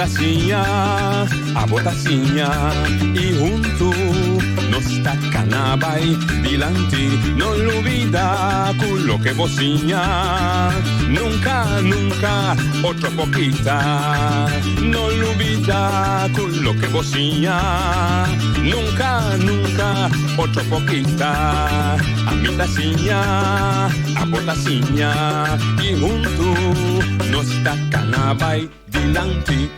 ta siña, abo ta siña y hunto nos ta cana bay dilanti. No lubida cu loke bo siña nunca, nunca otro por kita. No lubida cu loke bo siña nunca, nunca otro por kita. Ami ta siña, abo ta siña y hunto nos ta cana bay dilanti.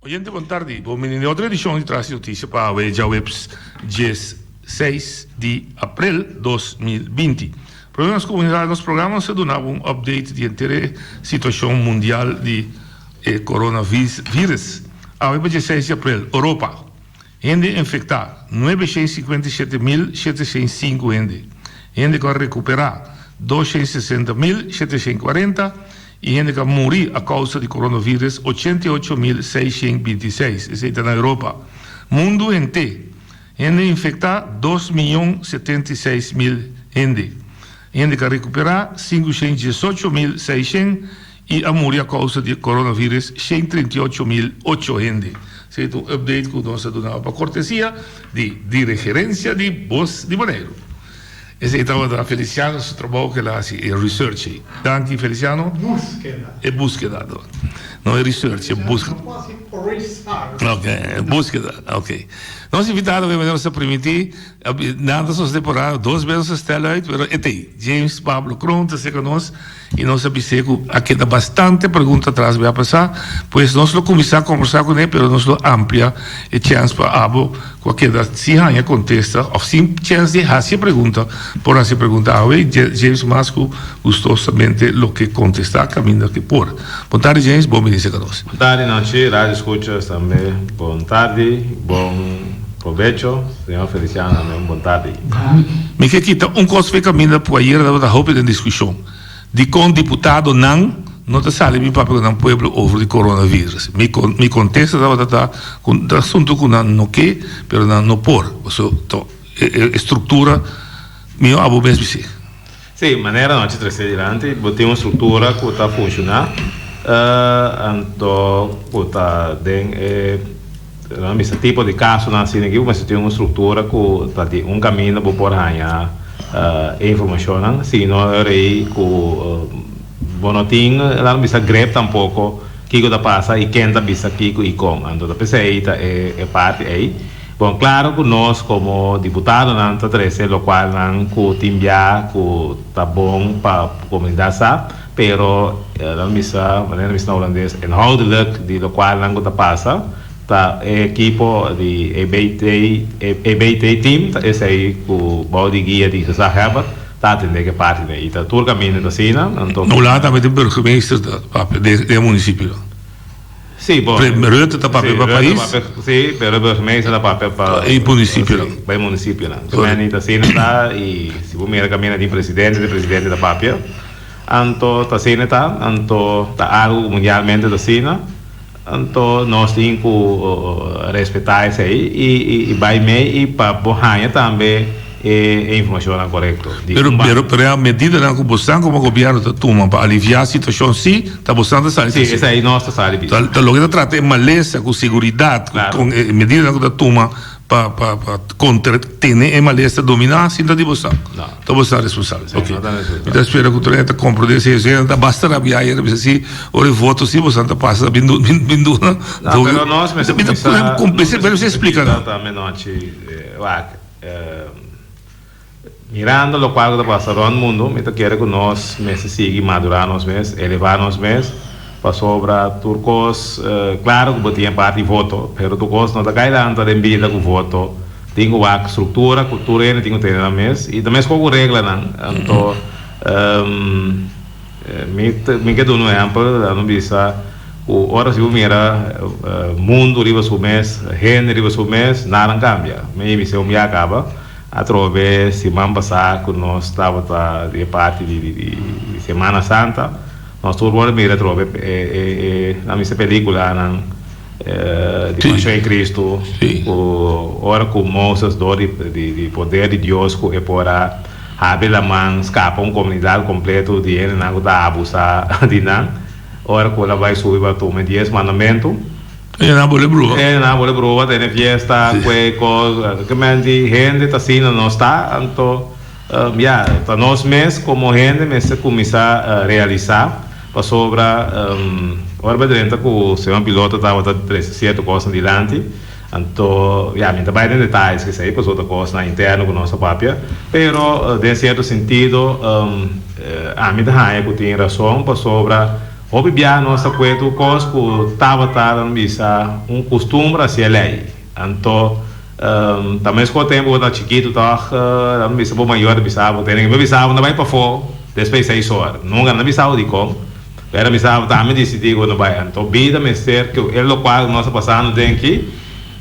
Oyente bon tardi, bon bini den otro edicion di Tras di Noticia pa awe djaweps djes seis di april 2020. Prome nos cuminsa nos programa nos ta duna bo un update di henter e situacion mundial di e coronavirus. Awe pa djes seis di april, Europa, hende infecta, 957,705 hende, hende cu a recupera, 260,740, I hende ku a muri a kousa di coronavirus 88,626, esei ta na Europa. Mundu henter, hende infektá 2,076,000 hende. Hende ku a rekuperá 518,600 i a muri a kousa di coronavirus 138,008 hende. Esei ta un update ku nos a duna pa kortesia di Dirigerensia di Bos di Boneiru. Esei tabata Feliciano su trabou ku el a hasi, e research ei. Danki Feliciano. Búskeda. E búskeda, no e research, e búskeda. No por hasi research. Ok, e búskeda, ok. Nos invitado ku nos a primintí, nan ta sosodé por a dos bes nos a stel uit, pero e t'ei. James Pablo Kroon ta serka nos i nos a bis'é ku a keda bastante pregunta atras bia pasá, pues nos lo kuminsá kombersá kuné, pero nos lo amplia e chèns pa abo Cu a keda sin haña contesta of sin chens di haci e pregunta, por haci e pregunta awe y James mas cu gustosamente lo ke contesta caminda ke por. Bon tardi James, bon bini cerca nos. Bon tardi Nochi, radio scuchas tambe bon tardi, bon probecho, señor Feliciano tambe un bon tardi. Mi ke kita un cos fe caminda cu ayera tabata hopi den discusion. Dikon diputadonan no ta sali bin papia ku nan pueblo over di coronavirus? Mi mi kontesta tabata ta ku ta asuntu ku nan no ke, pero nan no por. Paso to e e struktura mihó abo mes bis'é. Sí, manera nochi trese dilanti, bo tin un struktura ku ta funshoná, anto ku ta den e. Nan bisa tipo di kasonan asina aki bo mester tin un struktura ku ta di un kaminda bo por haña e informashonnan, si no rei ku bo no tin nan bisa grip tampoko kiko ta pasa i ken ta bisa kiko i kon. Anto ta p'esei ta e parti ei. Bon klaro ku nos komo diputadonan ta trese lokualnan ku tin bia ku ta bon pa komunidat sa, Pero nan bisa, manera nan bisa na Holandes, inhoudelijk di lokualnan ku ta pasa ta e ekipo di e BT, e BT team ta esei ku bou di guia di gezaghebber ta atendé ku e parti ei. I ta tur kaminda ta asina, anto. Na Hulanda tambe tin burgemeester ta papia den e munisipionan. Sí, bo. Rutte ta papia pa pais. Sí, pero e burgemeester ta papia pa. E munisipionan. Pa e munisipionan. Ta asina ta i si bo mira kaminda tin presidente, e presidente ta papia. Anto ta asina ta, anto ta algu ku mundialmente ta asina, anto nos tin ku respetá esei i bai mei i pa bo haña tambe e informashonnan korekto di Pero un pero banda. pero e medidanan ku bosan komo gobièrnu ta tuma pa aliviá situashon sí ta bosan ta sali Sí, ta esei nos ta sali bisa. Ta loke ta trata e malesa ku seguridat ku Klaro. kon e medidanan ku ta tuma Pa pa pa kontra tene e malesa dominá sin ta di boso. No. Ta boso responsabel. Sí, Ok. no ta responsabel. Mi ta spera ku tur hende ta komprondé esei. Esei nan ta basta rabiá ayer bisa si ora e voto si boso ta pasa bin du bin bin duna. No, pero nos mester Mi ta kuminsá ku nos mester mester splika kuminsá nan. tambe nochi wak. Mirando locual cu ta pasa rond mundo, mi ta kere cu nos mester sigui madura nos mes, eleva nos mes, pasobra tur cos, claro cu bo tin e parti voto, pero tur cos no ta cay lanta den bida cu voto, tin cu wak structura cu tur hende tin cu tene nan mes, y ta mescos cu reglanan, anto mi mi ke duna un ehempel, nan a bisa cu ora si bo mira mundo riba su mes, hende riba su mes, nada a cambia, mi bisa un bia caba. Atrobe siman pasá ku nos tabata di e parti di di Semana Santa, nos tur por a mira atrobe e e e nan bisa pelikulanan di Pasión di Cristo ku ora ku Moses dor di di poder di Dios ku e por a habri laman skapa un komunidat kompleto di hendenan ku ta abusá di nan, ora ku el a bai subi pa tuma e dies mandamentu. E nan bole brua. E nan bole brua, tene fiesta, kue kos, ke men di hende ta asina nos ta, anto ya, ta nos mes komo hende mester kuminsá realisá pasobra ora bo drenta ku señor piloto tabata trese sierto kosnan dilanti, anto ya mi ta bai den detayes kesei pasobra ta kosnan interno ku nos ta papia, pero den sierto sentido ami ta haña ku tin rason pasobra. Hopi bia nos ta kue tur kos ku tabata nan bisa un kustumber hasi e lei. Anto ta meskos tempu bo ta chikitu tòg nan bisa bo mayor ta bisa bo tene ke bisa bo no bai pafó despues di seis ora. Nunka nan bisa bo dikon pero nan bisa bo tambe disidí ku no bai. Anto bida mester ku e lokual ku nos ta pasando den aki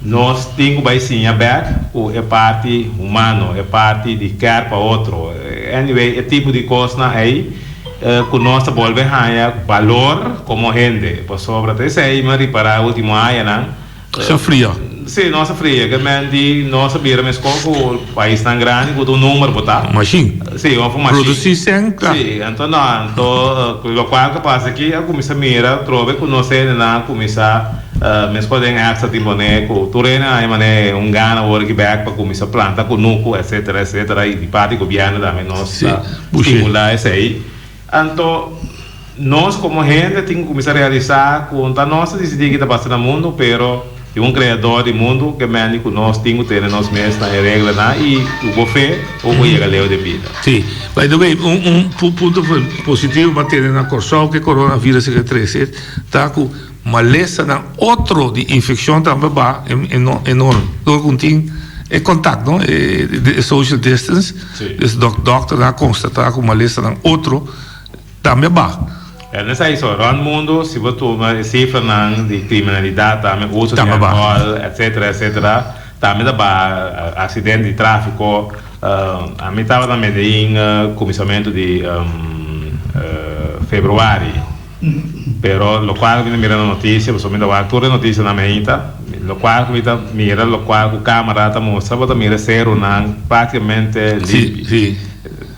nos tin ku bai siña bèk ku e parti humano, e parti di kèr pa otro. Anyway e tipo di kosnan ei. Ku nos ta bolbe haña balor komo hende, pasobra ta esei mi a ripará e último añanan. Nos a fria. Sí, nos a fria. Ke men di nos a bira meskos ku paisnan grandi ku ta un number bo ta. Mashin. Sí, òf un mashin. Produsí sèn, kla. Sí, anto no, anto lokual ku pasa aki a kuminsá mira atrobe ku nos hendenan a kuminsá meskos den extra tin pone ku tur hende a haña manera un gana awor aki bèk pa kuminsá planta kunuku etcetera etcetera i di parti gobièrnu tambe nos ta. Stimulá esei. Anto, nos komo hende tin ku kuminsá realisá ku no ta nos ta disidí ki ta pasa na mundu, pero tin un Kreador di mundu ke mende ku nos tin ku tene nos mes na e reglanan i ku bo fe bo por yega leu den bida. Sí. By the way, un un punto positivo pa tene na Kòrsou ku e coronavirus a trese ta ku malesanan otro di infekshon tambe ba enorme. Dor ku tin e kontak, no? E social distance. Dus dòkternan a konstatá ku malesanan otro tambe a baha. E no esei so. Rònt mundu si bo tuma e sifranan di kriminalidat tambe, uso di alkohòl, etsetera, etsetera, tambe ta baha. Aksidente di tráfiko. Ami tabata na Medellin kuminsamentu di februari. Pero lokual ku mi ta mira na notisia, pasobra mi ta wak tur e notisianan mainta, lokual ku mi ta mira, lokual ku kamera ta mustra, bo ta mira serunan praktikamente limpi.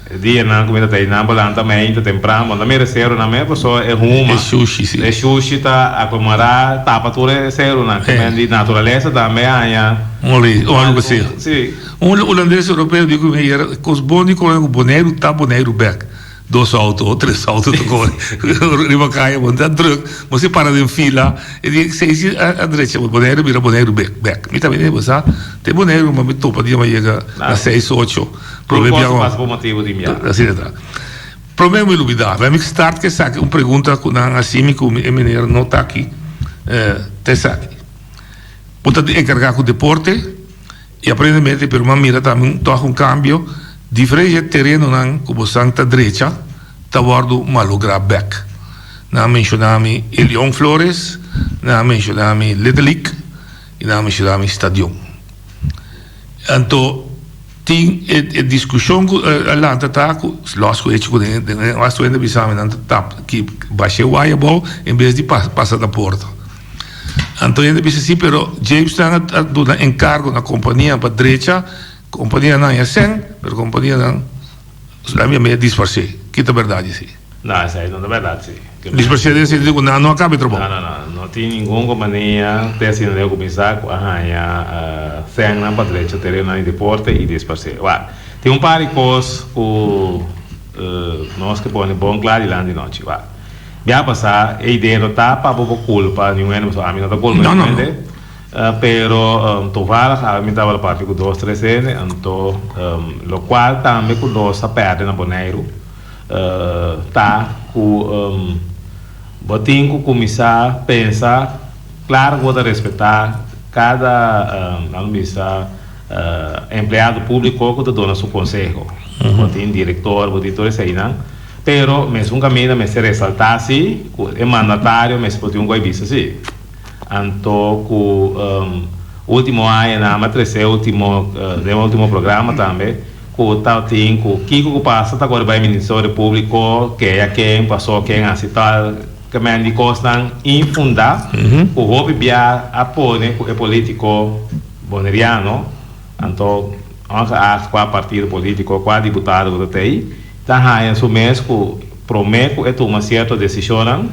E dianan ku mi ta ta einan bo lanta mainta tempran, bo no ta mira e serunan mes pasobra e huma, e shushi ta aglomerá, tapa tur e serunan. Ke men di naturalesa tambe haña. Un hulandes europeo di ku mi ayer, kos bon di kore ku Boneiru ta Boneiru bèk. Dos auto o tres auto ta kore riba kaya bo ta druk bo si para den fila e di esei si a drecha bo Boneiru bira Boneiru bek bek mi tambe bo sa te Boneiru ma mi topa dia mi a yega na seis ocho prome bia Tur kos pasa por motibu di mi asina ta prome mi lubida mi start ke esaki un pregunta ku nan hasi mi ku e meneer no ta aki ta esaki bo ta enkarga ku deporte. I aparentemente pero m'a mira tambe un tòg un kambio, diferente dje terenonan ku bosan ta drecha ta wòrdu malográ bèk. Nan a menshoná mi Elion Flores, nan a menshoná mi Little League i nan a menshoná mi Stadion. Anto tin e e diskushon ku a lanta ta ku lòs ku echo ku den den astu hende a bisa mi nan ta tap ki basha e waya abou en bes di pasa na porta. Anto hende bisa si, pero James nan a duna enkargo na kompania pa drecha, kompanianan ya sèn, pero kompanianan a mi a disparsé. Ki ta bèrdat esei? No, esei no ta bèrdat si. Disparsé den sentido ku nan no a kaba e trabou? No, no, no. No tin ningun kompania te asina leu kuminsá ku a haña sènnan pa drecha terenonan di deporte i disparsé. Wak, tin un par di kos ku nos ke pone bon kla dilanti nochi. Wak. Bia pasá e idea no ta pa bo por kulpa niun hende pasobra ami no ta kulpa niun hende pero toevallig awe mi tabata papia ku dos tres hende anto lokual tambe ku nos a pèrdè na Boneiru ta ku bo tin ku kuminsá pensa klaro ku bo ta respetá kada nan bisa empleado públiko ku ta duna su konseho bo tin direktor bo tin tur eseinan. Pero mesun caminda mester resalta si cu e mandatario mester por tin un coe bista si. Anto cu ultimo añanan a trece ultimo den ultimo programa tambe cu ta tin cu kico cu pasa ta core bay Ministerio Publico kea ken paso ken haci tal ke men di cosnan infunda cu hopi bia a pone cu e politico Boneriano anto ongeacht cua partido politico cua diputado cu ta tey. Ta haña su mes ku promé ku e tuma sierto desishonnan,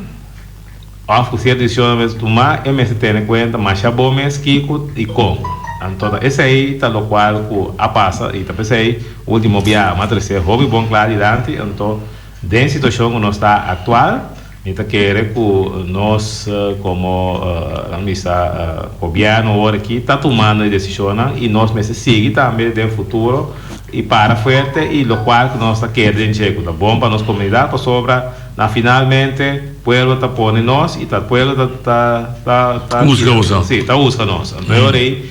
Òf ku sierto desishonnan mester tumá, e mester tene kuenta masha bon mes kiko i kon. Anto ta esei ta lokual ku a pasa i ta p'esei último biaha m'a trese hopi bon kla dilanti. Anto den situashon ku nos ta aktual, mi ta kere ku nos komo nan bisa gobièrnu awor aki ta tumando e desishonnan i nos mester sigui tambe den futuro i para fuerte i lokual ku nos ta kere den dje ku ta bon pa nos komunidat pasobra Na finalmente pueblo ta pone nos y ta pueblo ta ta ta ta Husga boso. Sí, ta husga nos. Anto e ora ei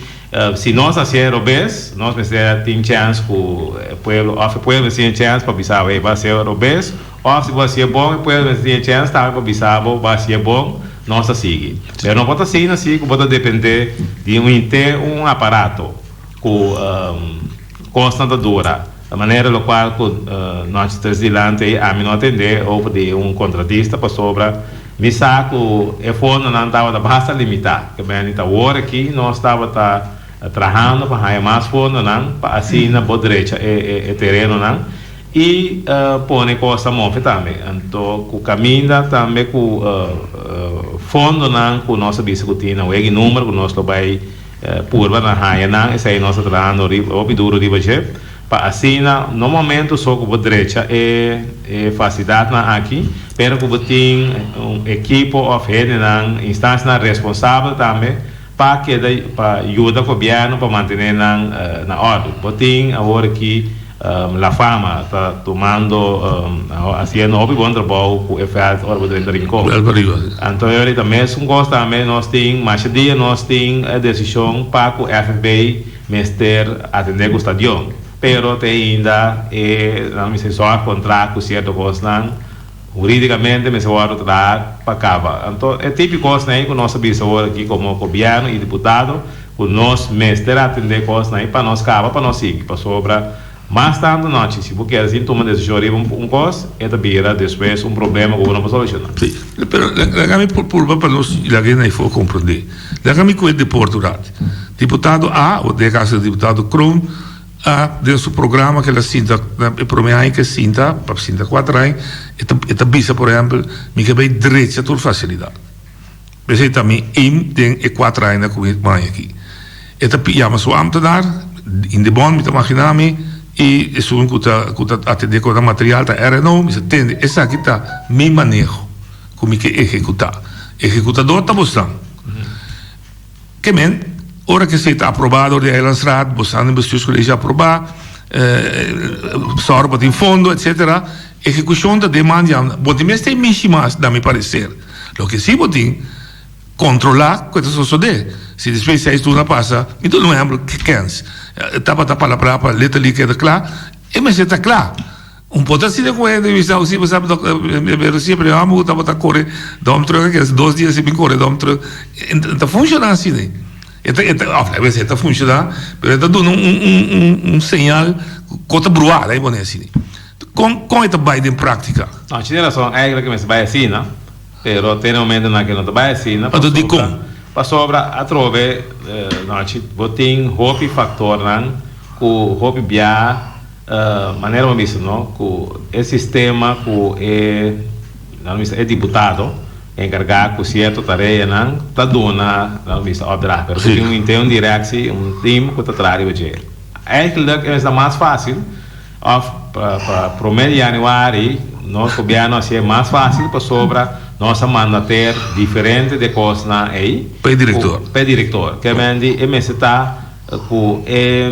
si nos hacié robes, nos mester tin chance cu e pueblo of e pueblo mester tin e chance pa bisa bo ey bo hacié robes of si bo hacié bon e pueblo mester tin e chance tambe pa bisa bo bo hacié bon, nos ta sigui. Pero no por ta asina si cu bo ta depende di un henter un aparato cu cosnan ta dura. Ta manera locual cu nochi tres dilanti ei ami no a tende over di un contratista pasobra mi sa cu e fondonan tabata basta limita. Ke beni ta awor aki nos tabata trahando pa haya mas fondonan pa asina bo drecha e terenonan y pone cos ta move tambe. Anto cu caminda tambe cu fondonan cu nos a bisa cu tin na wegi numero cu nos lo bay Purba na haña nan, esei nos ta trahando riba hopi duro riba dje, pa asina no momento so ku bo drecha e e fasilidatnan aki, pero ku bo tin un ekipo òf hendenan, instansianan responsabel tambe pa keda pa yuda gobièrnu pa mantené nan na òrdu. Bo tin awor aki La Fama ta tumando, haciendo hopi bon trabou cu e veld ora bo drenta Rincon. Anto e ora ta mesun cos tambe nos tin, masha dia nos tin e decision pa cu FFB mester atende cu stadion. Pero te ainda e nan mester zorg contract cu cierto cosnan huridicamente mester wordo traha pa caba. Anto e tipi cosnan ey cu nos a bisa awor aki como gobierno y diputado, Ku nos mester atendé kosnan ei pa nos kaba pa nos sigui, pasobra mas tantu nochi si bo keda sin tuma desishon riba un kos, e ta bira despues un problema ku bo no por solushoná. Sí, pero laga mi purba pa nos laga e na for komprendé. Laga mi ku e deporte un rati. Diputado A, o den e kaso diputado Kroon, a den su programa ku el a sinta na e promé aña ku e sinta, pa sinta kuater aña, e ta e ta bisa por ehèmpel, mi ke bai drecha tur fasilidat. P'esei ta mi aim den e kuater aña ku mi baña aki. E ta yama su ambtenaar, in de bond mi ta magina mi, i esun ku ta ku ta atendé ku nan material ta RNO, mi sa tende esaki ta mi maneho ku mi ke ehekutá. Ehekutador ta bosnan. Ke men, ora ku esei ta aprobá dor di Eilandsraad, bosnan den bestuurscollege aprobá, sòru pa tin fondo, etsetera, ehekushon ta den man di ambtenaar. Bo tin mester mishi mas, na mi pareser. Loke si bo tin, kontrolá ku e ta sosodé. Si despues di seis luna pasa, mi duna un ehèmpel kèns, tabata palabrá pa letterlijk keda kla, e mester ta kla. Un por ta asina ku hende bisa si bo sabi dòkter pero siempre e hòmber ku tabata kore dòm trùk a keda dos dia sin bin kore dòm trùk e ta funshoná asina e ta e ta òf e ta funshoná pero e ta duna un un un señal ku ta bruá la'i pone asina kon kon e ta bai den práktika. No, chi tin rason eigenlijk e mester bai asina pero te na momentonan ke no ta bai asina Anto dikon? Pasobra atrobe no chi bo tin hopi faktornan ku hopi bia Manera bo a bisa no ku e sistema ku e nan bisa e diputado enkargá ku sierto tareanan ta duna nan bisa opdracht pero ku tin un tin un direksi un team ku ta traha riba dje. Eigenlijk e mester ta mas fásil òf pa pa promé di yanüari nos gobièrnu a hasié mas fásil pasobra nos a manda ter diferente di e kosnan ei Pa e direktor. Pa e direktor. Ke men di e mester ta Ku e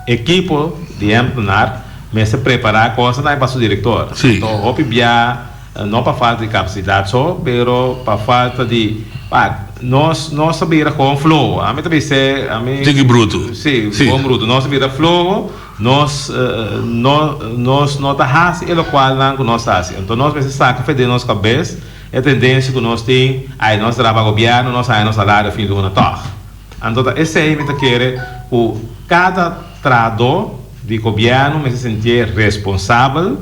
ekipo di èmtenar mester prepará kosnan pa su direktor. Sí. Anto hopi bia no pa falta di kapasidat so, pero pa falta di, wak, nos nos ta bira kon floho. Ami ta bis'é, ami. Tiki brutu. Sí, kon brutu. Nos ta bira floho, nos no nos no ta hasi e lokualnan ku nos ta hasi. Anto nos mester saka fe den nos kabes e tendensia ku nos tin, ai nos traha pa gobièrnu, nos haña nos salario fin luna tòg. Anto ta esei mi ta kere ku kada trahadó di gobièrnu mester sintié responsabel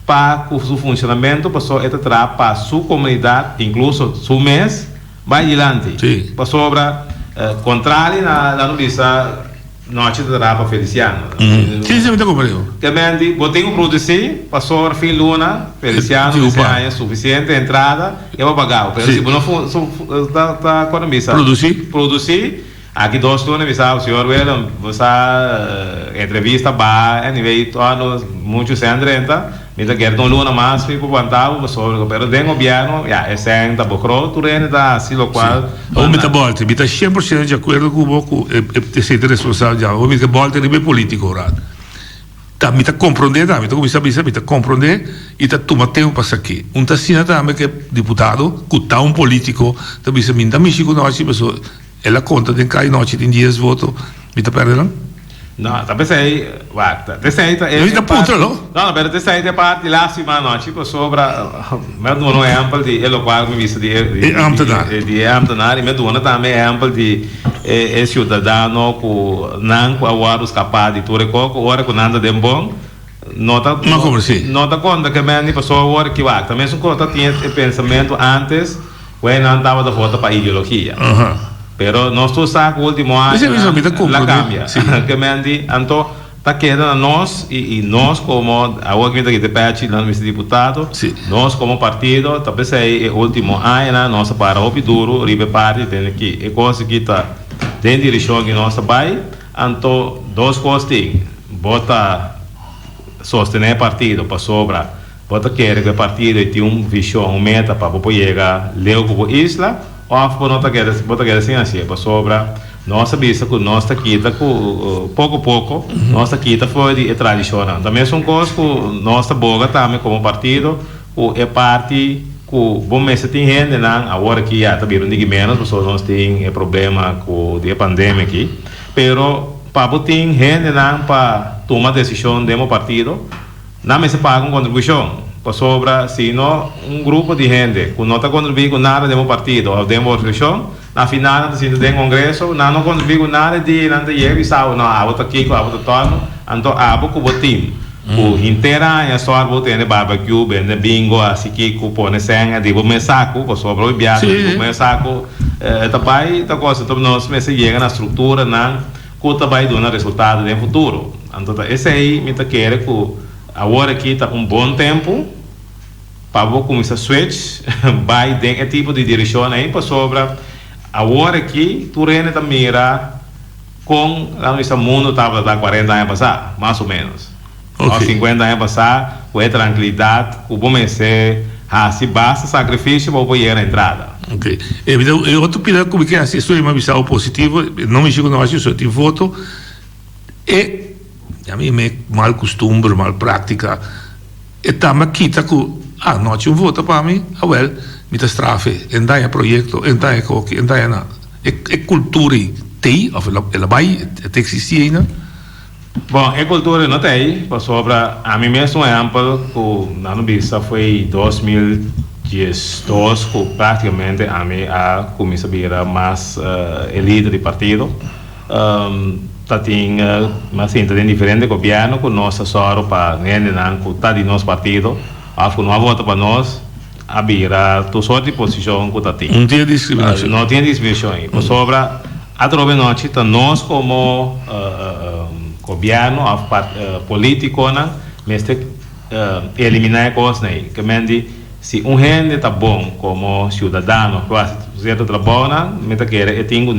pa ku su funshonamentu pasobra e ta traha pa su komunidat inkluso su mes bai dilanti. Pasobra kontrali na nan bisa. Nochi ta traha pa Feliciano. Sí, sí, mi ta comprende. Ke men di, bo tin ku produsí pasobra fin luna Feliciano mester haña sufisiente entrada e pa paga bo. Pero si bo no ta ta kon a bisa? Produsí. Produsí, aki dos luna mi sa, señor Willem, bo sa entrevista baha anyway tòg muchu sèn drenta. Mi ta kere ta un luna mas mi por wanta bo pasobra pero den gobierno ya e sèn ta bo groot tur hende ta hasi locual Si. Awor mi ta bolta, mi ta 100% di acuerdo cu bo cu e esey ta responsabel dja. Awor mi ta bolta riba e politico raad. Ta mi ta comprende tambe, mi ta cuminsa bisa mi ta comprende y ta tuma tempo pa saki. Un ta asina tambe cu e diputado cu ta un politico ta bisa mi no ta mishi cu nochi pasobra El a konta den kai nochi tin dies voto, mi ta perde nan? No, ta p'esei, wak, ta p'esei ta e. Mi ta puntra lo. No, no, pero t'esei ta e parti lástima anochi pasobra mi a duna un ehèmpel di e lokual mi bisa di e. E ámtenar. Di e ámtenar i mi a duna tambe ehèmpel di e siudadano ku nan ku a wòrdu skapá di tur e kos ku ora ku nan ta den bon no ta. No komo si. No ta konta ke men di pasobra awor ki wak ta mesun kos ta tin e pensamentu ántes. Wei nan tabata vota pa ideologia. Pero nos tur sa ku ultimo añanan la kambia. Ke men di, anto ta keda na nos i nos komo, awor ki mi ta kita pechi nan mister diputado, nos komo partido ta p'esei e ultimo añanan nos a para hopi duru riba e parti tende ki e kos aki ta den direkshon ki nos ta bai. Anto dos kos tin, bo ta sostené e partido pasobra Bo ta kere ku e partido ei tin un vishon, un meta pa bo por yega leu ku bo isla òf bo no ta kere, bo ta kere sin hasié? Pasobra nos a bisa ku nos ta kita ku poko poko nos ta kita for di e tradishonnan. Ta mesun kos ku nos ta boga tambe komo partido ku e parti ku bo mester tin hendenan, awor aki ya ta bira un diki ménos pasobra nos tin e problema ku di e pandemia aki, pero pa bo tin hendenan pa tuma desishon den bo partido, Nan mester paga un kontribushon, pasobra si no un grupo di hende ku no ta kontribuí ku nada den bo partido òf den bo organisashon, na final nan ta sinta den kongreso, nan no kontribuí ku nada e dia nan ta yega bisa abo, no abo ta kiko, abo ta tòrno, anto abo ku bo tim ku henter aña sòr bo tene barbecue, bende bingo, hasi kiko, pone sèn di bo mes saku, pasobra hopi biaha di bo mes saku ta bai ta kos, anto nos mester yega na strukturanan. Ku ta bai duna resultado den futuro. Anto ta esei mi ta kere ku awor aki ta un bon tempu pa bo kuminsá switch bai den e tipo di direkshon ei pasobra awor aki tur hende ta mira kon laga bisa mundu tabata ta kuarenta aña pasá mas o menos. Òf sinkuenta aña pasá ku e trankilidat ku bo mester hasi basta sakrifisio pa bo por yega na entrada. Ok. E e otro pida ku mi ke hasi estoy mi a bisa bo positivo, no mishi ku no hasi so tin voto. E ya mi yam'é mal kustumber, mal práktika, e tambe a kita ku ah nochi un vota pa mi, awèl mi ta straf'é, e n'daña proyekto, e n'daña koki, e n'daña nada. E e kultura ei t'ei òf el a bai, e ta eksistí einan? Bon, e kultura no ta ei, pasobra ami mes un ehèmpel ku nan a bisa foi 2012 ku praktikamente ami a kuminsá bira mas e lider di partido. Ta tin mi a sinta den diferente gobièrnu ku nos a sòru pa hendenan ku ta di nos partido òf ku no a vota pa nos a bira tur sort di posishon ku ta tin. No tin e diskriminashon. No tin e diskriminashon ei, pasobra. Atrobe nochi ta nos komo gobièrnu òf polítikonan mester eliminá e kosnan ei. Ke men di si un hende ta bon komo siudadano ku hasi sierto trabounan mi ta kere e tin ku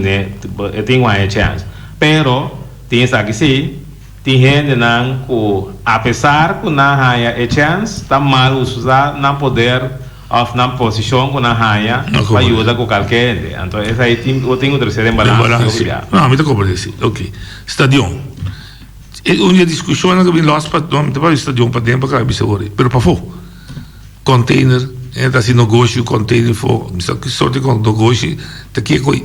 e tin ku haña e chèns. Pero tin esaki si, tin hendenan ku apesar ku nan haña e chèns ta mal usá nan poder. Of nan posishon ku nan haña pa yuda ku kalke hende. Anto esei tin bo tin ku trese den balansa si hopi bia. No, mi ta komprende si. Ok. Stadion. E un di e diskushonnan ku bin lòs pa, no, mi ta papia di stadion paden pa kaba bisa wor ei, pero pafó. Container, hende ta hasi nogoshi ku container fo. Mi sa ki sorti di nogoshi ta kiko ei.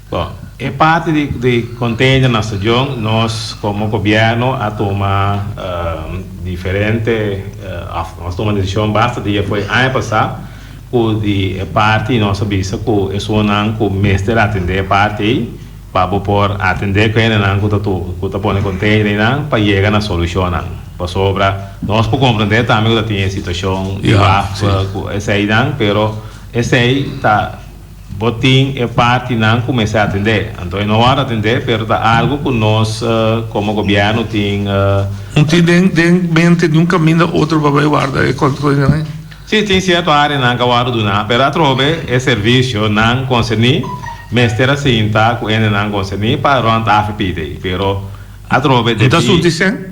Bon, e parti di di container na stadion nos como gobierno a tuma diferente of nos tuma decision basta dia foi aña pasa cu di e parti nos a bisa cu esunnan cu mester atende e parti ey pa bo por atende cu hendenan cu ta cu ta pone container eynan pa yega na solucionnan pasobra nos por comprende tambe cu ta tin e situacion di waf cu eseynan pero esey ta. Bo tin e partinan ku mester atendé. Anto e no wòrdu atendé, pero ta algu ku nos komo gobièrnu tin. Un tin den den mente di un kaminda otro pa bai warda e kòntroinan ei? Sí, tin sierto áreanan ku a wòrdu duná, pero atrobe e servisionan konserní mester a sinta ku hendenan konserní pa rònt afp ei. Pero atrobe No ta debí. surti sèn?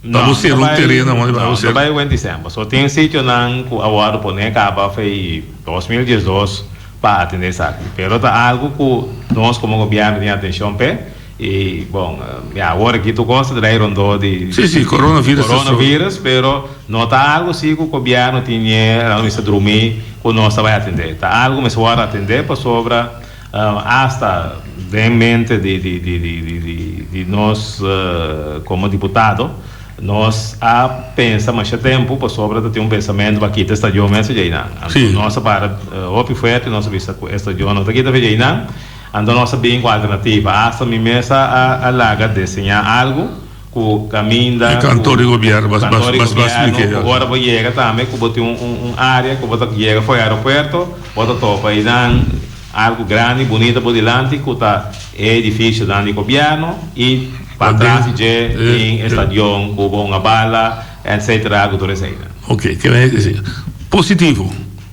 No, Pa bo sera no un bai, tereno, pa bo no, no sera. bai wen december. So tin sitionan cu a wordo pone caba fei 2012 pa atende esaki. Pero ta algo cu nos como gobierno tin atencion p'e y bon, ya awor aki tur cos ta draai rondó di Sí, sí, coronavirus ta so. coronavirus, pero no ta algo si cu gobierno tin ñe, laga mester drumi cu nos ta bai atende. Ta algo mester wordo atende pasobra Hasta den mente di nos como diputado, nos a pensa masha tempo pasobra ta tin un pensamento pa kita e stadion mes djeinan. Anto nos a para hopi fuerte, nos a bisa cu e stadion no ta kita fe djeinan, anto nos a bin cu alternativa. Hasta mi mes a laga deseña algo cu caminda E kantor di gobierno, bas kantor di bas bas gobierno, splike. cu ora bo yega tambe cu bo tin un area cu bo ta yega for e aeropuerto, bo ta topa einan. Algu grandi bunita bo dilanti ku ta e edifisionan di gobièrnu i patras di dje tin e stadion ku bo hunga bala etcetera ku tur eseinan. Ok, ke men e positivo.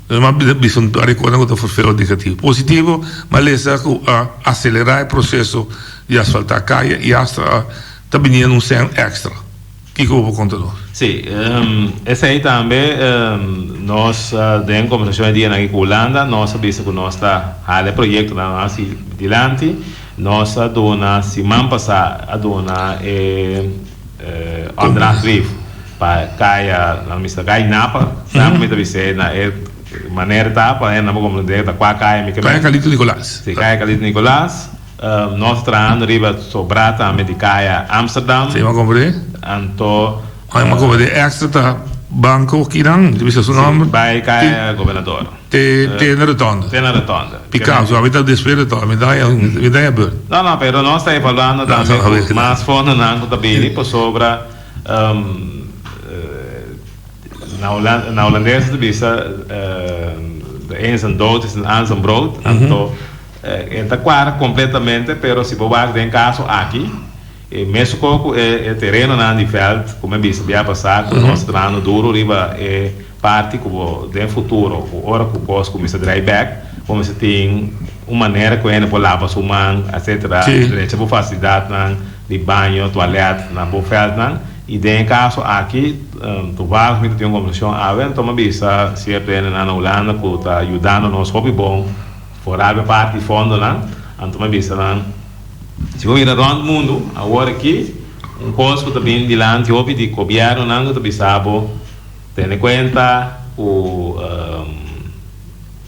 Mi a bisa un par di kosnan ku ta ferfeo negativo. Positivo, mi a lesa ku a aselerá e proseso di asfaltá kaya i asta a ta biniendo un sèn èkstra. Kiko bo por konta nos? Sí, esei tambe nos den kombersashon e dianan aki ku Hulanda nos a bisa ku nos ta hala e proyektonan hasi dilanti. Nos a duna siman pasá a duna e opdrachtbrief pa kaya nan mester kaya Napa, sa mi ta bis'é na e manera ta pa hende nan por komprendé ta kua kaya mi ke Kaya Carlito Nicolaas. Sí, kaya Carlito Nicolaas. Nos ta trahando riba sobrá tambe di kaya Amsterdam. Sí, m'a comprendé. Anto. Ay, m'a comprendé. Extra ta banco kinan, mi ta bisa su nomber. Sí, bai kaya Gobernador. Te, te na rotonde. Te na rotonde. Picasso, ami ta despues rotonde, mi ta mi ta beurt. No, no, pero nos ta evaluando tambe ku mas fondonan ku ta bini pasobra na holandes ta bisa de een zijn dood is een aan zijn brood. Anto. E ta cuadra completamente, pero si bo wak den caso aki, e mesun cu e terenonan di veld, cu mi a bisa bia pasa, cu nos ta trahando duro riba e parti cu bo den futuro, cu ora cu cos cuminsa draai bek, bo mester tin un manera cu hende por laba su man, etcetera, drecha bo facilidadnan di baño, toilet na bo veldnan. Y den e caso aki, toevallig mi ta tin un conversacion awe, anto mi a bisa cierto hendenan na Hulanda cu ta yudando nos hopi bon, Foral pa parti fondonan, anto mi a bisa nan, si bo mira rònt mundu awor aki, un kos ku ta bini dilanti hopi di gobièrnunan ku ta bisa bo, tene kuenta ku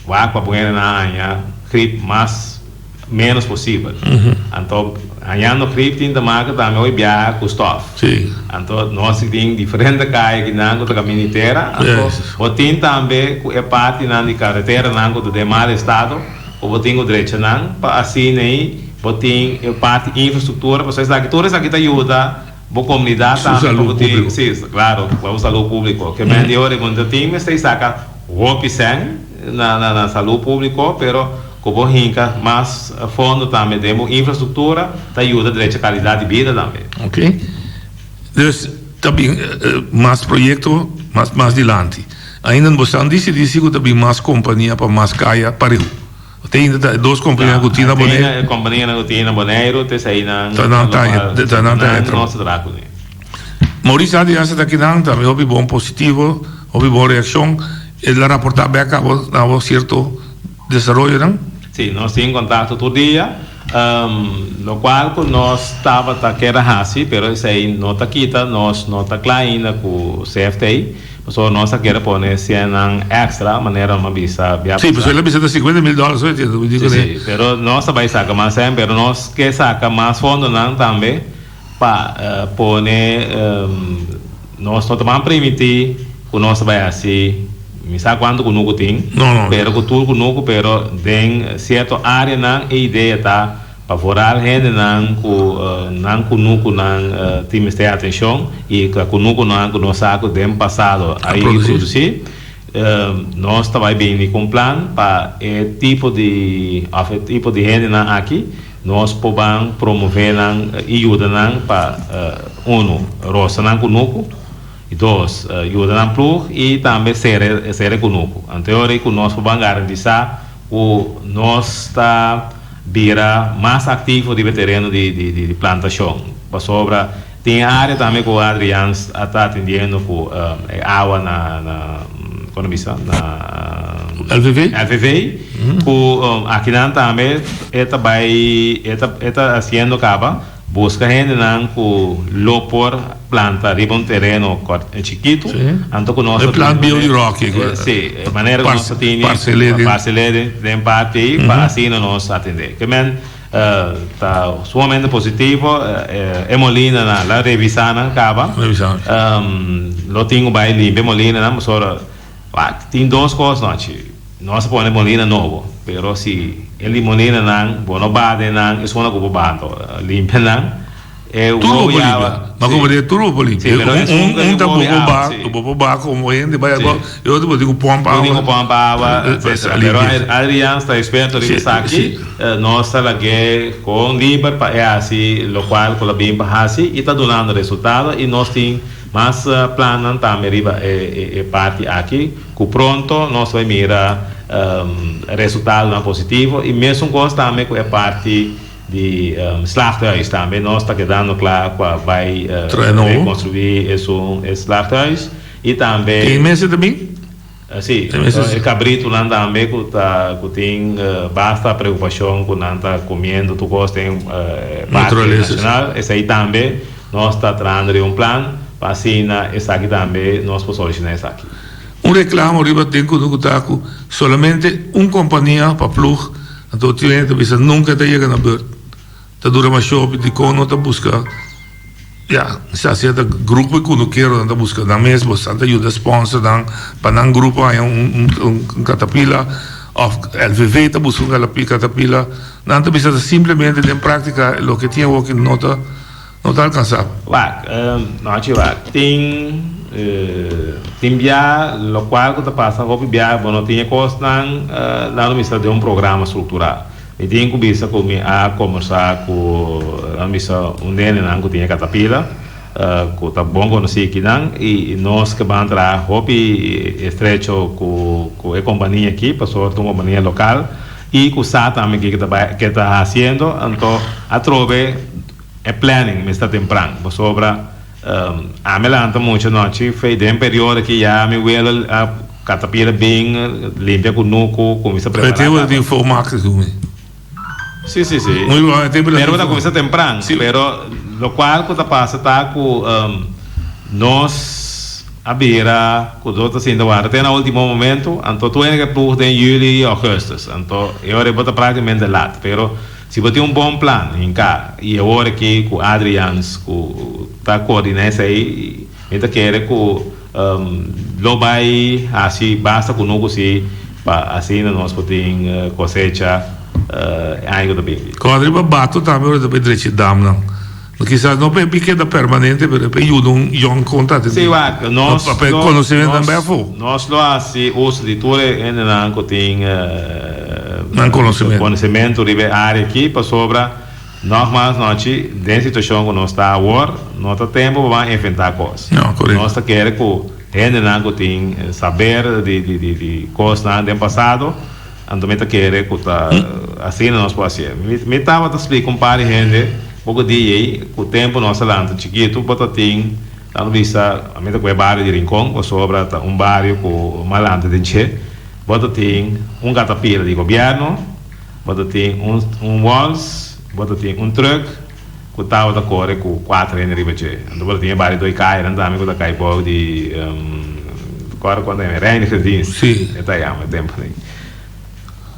wak pa bo hende nan haña grip mas ménos posibel. Anto hañando grip tin ta maka tambe hopi biaha ku stòf. Anto nos tin diferente kaya akinan ku ta kaminda di tera. Anto bo tin tambe ku e partinan di kareteranan ku ta den mal estado ku bo tin ku drecha nan pa asina ei bo tin e parti infrastruktura pasobra esaki tur esaki ta yuda bo komunidat tambe pa bo tin si klaro pa bo salú públiko. Ke men di ora ku bo tin mester saka hopi sèn na salú públiko pero Ku bo hinka mas fondo tambe den bo infrastruktura ta yuda drecha kalidat di bida tambe. Ok. Dus ta bin mas proyekto mas mas dilanti. Ainda bo san disidí si ku ta bin mas kompania pa mas kaya pareu. Te ainda ta e dos kompania ku tin na Boneiru. Te ainda e kompanianan ku tin na Boneiru te eseinan Ta nan ta ta nan ta e nos ta traha kuné. Maurice Adriaanse ta kinan tambe hopi bon positivo, hopi bon reakshon. El a raportá bèk abo na bo sierto desaroyonan? Sí, nos tin contacto tur dia. Locual cu nos tabata kier a haci, pero esey no ta kita, nos no ta cla ainda cu CFT, pasobra nos a kier pone ciennan extra, manera mi a bisa bia Sí, pasa. pasobra el a bisa ta cincuenta mil dólar so, entiendo, mi di Sí, cu ne. sí, pero nos ta bay saca mas cen, pero nos ke saca mas fondonan tambe pa pone, nos no ta ban permiti cu nos ta bay haci mi sa cuanto cunucu tin, pero cu tur cunucu, pero den cierto areanan e idea ta pa vooral hendenan cu nan cunucunan tin mester atencion y cunucunan cu nos sa cu den pasado a produci. Nos ta bai bini ku un plan pa e tipo di òf e tipo di hendenan aki nos por ban promové nan i yuda nan pa unu rosa nan kunuku i dos yuda nan plug i tambe sera sera e kunuku. Anto e ora ei ku nos por ban garantisá ku nos ta bira mas aktivo riba e tereno di di plantashon pasobra Tin e área tambe ku Adriaans a ta atendiendo ku e awa na na kon a bisa na LVV? LVV ku akinan tambe e ta bai e ta e ta hasiendo kaba buska hendenan ku lo por planta riba un tereno chikitu anto ku nos E plan bio di Rocky ku Si e manera ku nos ta tini parselé den parti ei pa asina nos atendé. Ke men Ta sumamente positivo. E molinanan la revisa nan caba. Lo tin cu bay limpia e molinanan pasobra wak tin dos cos nochi. Nos a pone molina nobo pero si e molinanan bo no baha den nan esun cu bo baha anto limpia nan. E Tur bo por limpia. Ma como di tur bo por limpia. Un ta bo por baha, bo por baha como hende bay ago, e otro bo tin cu pomp awa. Bo tin cu pomp awa, etcetera. Pero Adrian sta experto riba esaki. Nos ta lag'é con liber pa e haci locual cu lo bin pa haci y ta dunando resultado y nos tin mas plannan tambe riba e parti aki cu pronto nos bay mira resultadonan positivo y mesun cos tambe cu e parti Di slachthuis tambe nos ta kedando kla pa bai rekonstruí esun e slachthuis i tambe. Tin mester ta bin? Si, e kabritunan tambe ku ta ku tin basta preokupashon ku nan ta komiendo tur kos den parke nashonal esei tambe nos ta trahando riba un plan pa asina esaki tambe nos por solushoná esaki. Un reklamo riba den kunuku ta ku solamente un kompania pa plug. Anto tin hende ta bisa nunca e ta yega na beurt. Ta dura masha hopi dikon no ta buska ya sa sierta grupo di kunukeronan ta buska nan mes boso ta yuda sponsor nan pa nan grupo haña un un katapila of LVV ta buska un katapila nan ta bisa ta simplemente den praktika loke tin awoki no ta No ta alkansá. Wak, nochi wak. Tin, tin bia lokual ku ta pasa hopi bia bo no tin e kosnan nan lo mester den un programa strukturá. Mi tin ku bisa ku mi a kombersá ku nan bisa un nenenan ku tin e katapila ku ta bon konosí akinan i nos ke ban traha hopi estrecho ku ku e kompania aki pasobra ta un kompania lokal i ku sa tambe kiko ta bai ke ta hasiendo anto atrobe E planning mester ta tempran pasobra ami lanta mucha nochi fei den periodo ki ya mi welo a katapila bin limpia kunuku kuminsa prepara Pero te tin volmaak ku mi. Si si si pero ta kuminsa tempran pero lokual ku ta pasa ta ku nos a bira ku nos ta sinta warda te na ultimo momento anto tur hende ke ploeg den juli i augustus anto e ora bo ta praktikamente lat pero Si bo tin un bon plan hinká i awor aki ku Adriaans ku ta koordiná esei, mi ta kere ku lo bai hasi basta kunuku si pa asina nos por tin kosecha e aña ku ta bini. Kòrda riba bato tambe ora ta bai drechi damnan. Kisas no pa e keda permanente pero pa e yuda un yòn kon ta Sí, wak, nos pa e konosementu nan bai afó. Nos lo hasi uso di tur e hendenan ku tin Nan konosementu. konosementu riba e área aki pasobra nògmals nochi den situashon ku nos ta awor no ta tempu pa ban inventá kos. No, korekto. Nos ta kere ku hendenan ku tin saber di di di kosnan den pasado. Anto mi ta kere ku ta asina nos por hasié. Mi tabata splika un par di hende poko dia ei ku tempu nos a lanta chikitu bo ta tin nan bisa mi ta ku e bario di Rincon pasobra ta un bario ku mi a lanta den dje bo ta tin un katapila di gobièrnu bo ta tin un un wòls bo ta tin un trùk ku tabata kore ku kuater hende riba dje. Anto bo ta tin e bario doi kayanan tambe ku ta kai bou di kòrda kon ta yama e Reinigingsdienst e ta yama e tempu ei.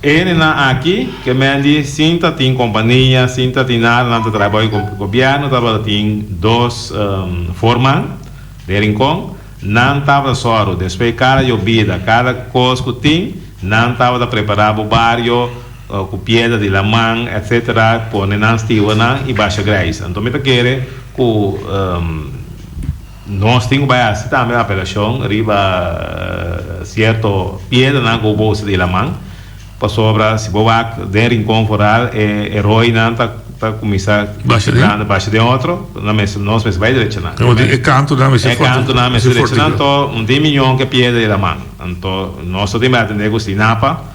E hendenan aki ke men di sin ta tin kompania, sin ta tin nada nan ta traha bou di gobièrnu tabata tin dos voorman den Rincon nan tabata sòru despues kada yobida kada kos ku tin nan tabata prepará bo bario ku piedra di laman etc. Pone nan stiwanan i basha grijs. Anto mi ta kere ku Nos tin ku bai hasi tambe apelashon riba sierto piedranan ku bo usa di laman, pasobra si bo wak den Rincon foral e e roinan ta ta kuminsá grandi basha den otro, nan mester nos mester bai drecha nan. E kantunan mester E kantunan mester drecha nan, anto un tin miñon ku e piedra di laman. Anto nos ta tin bai atendé ku Stinapa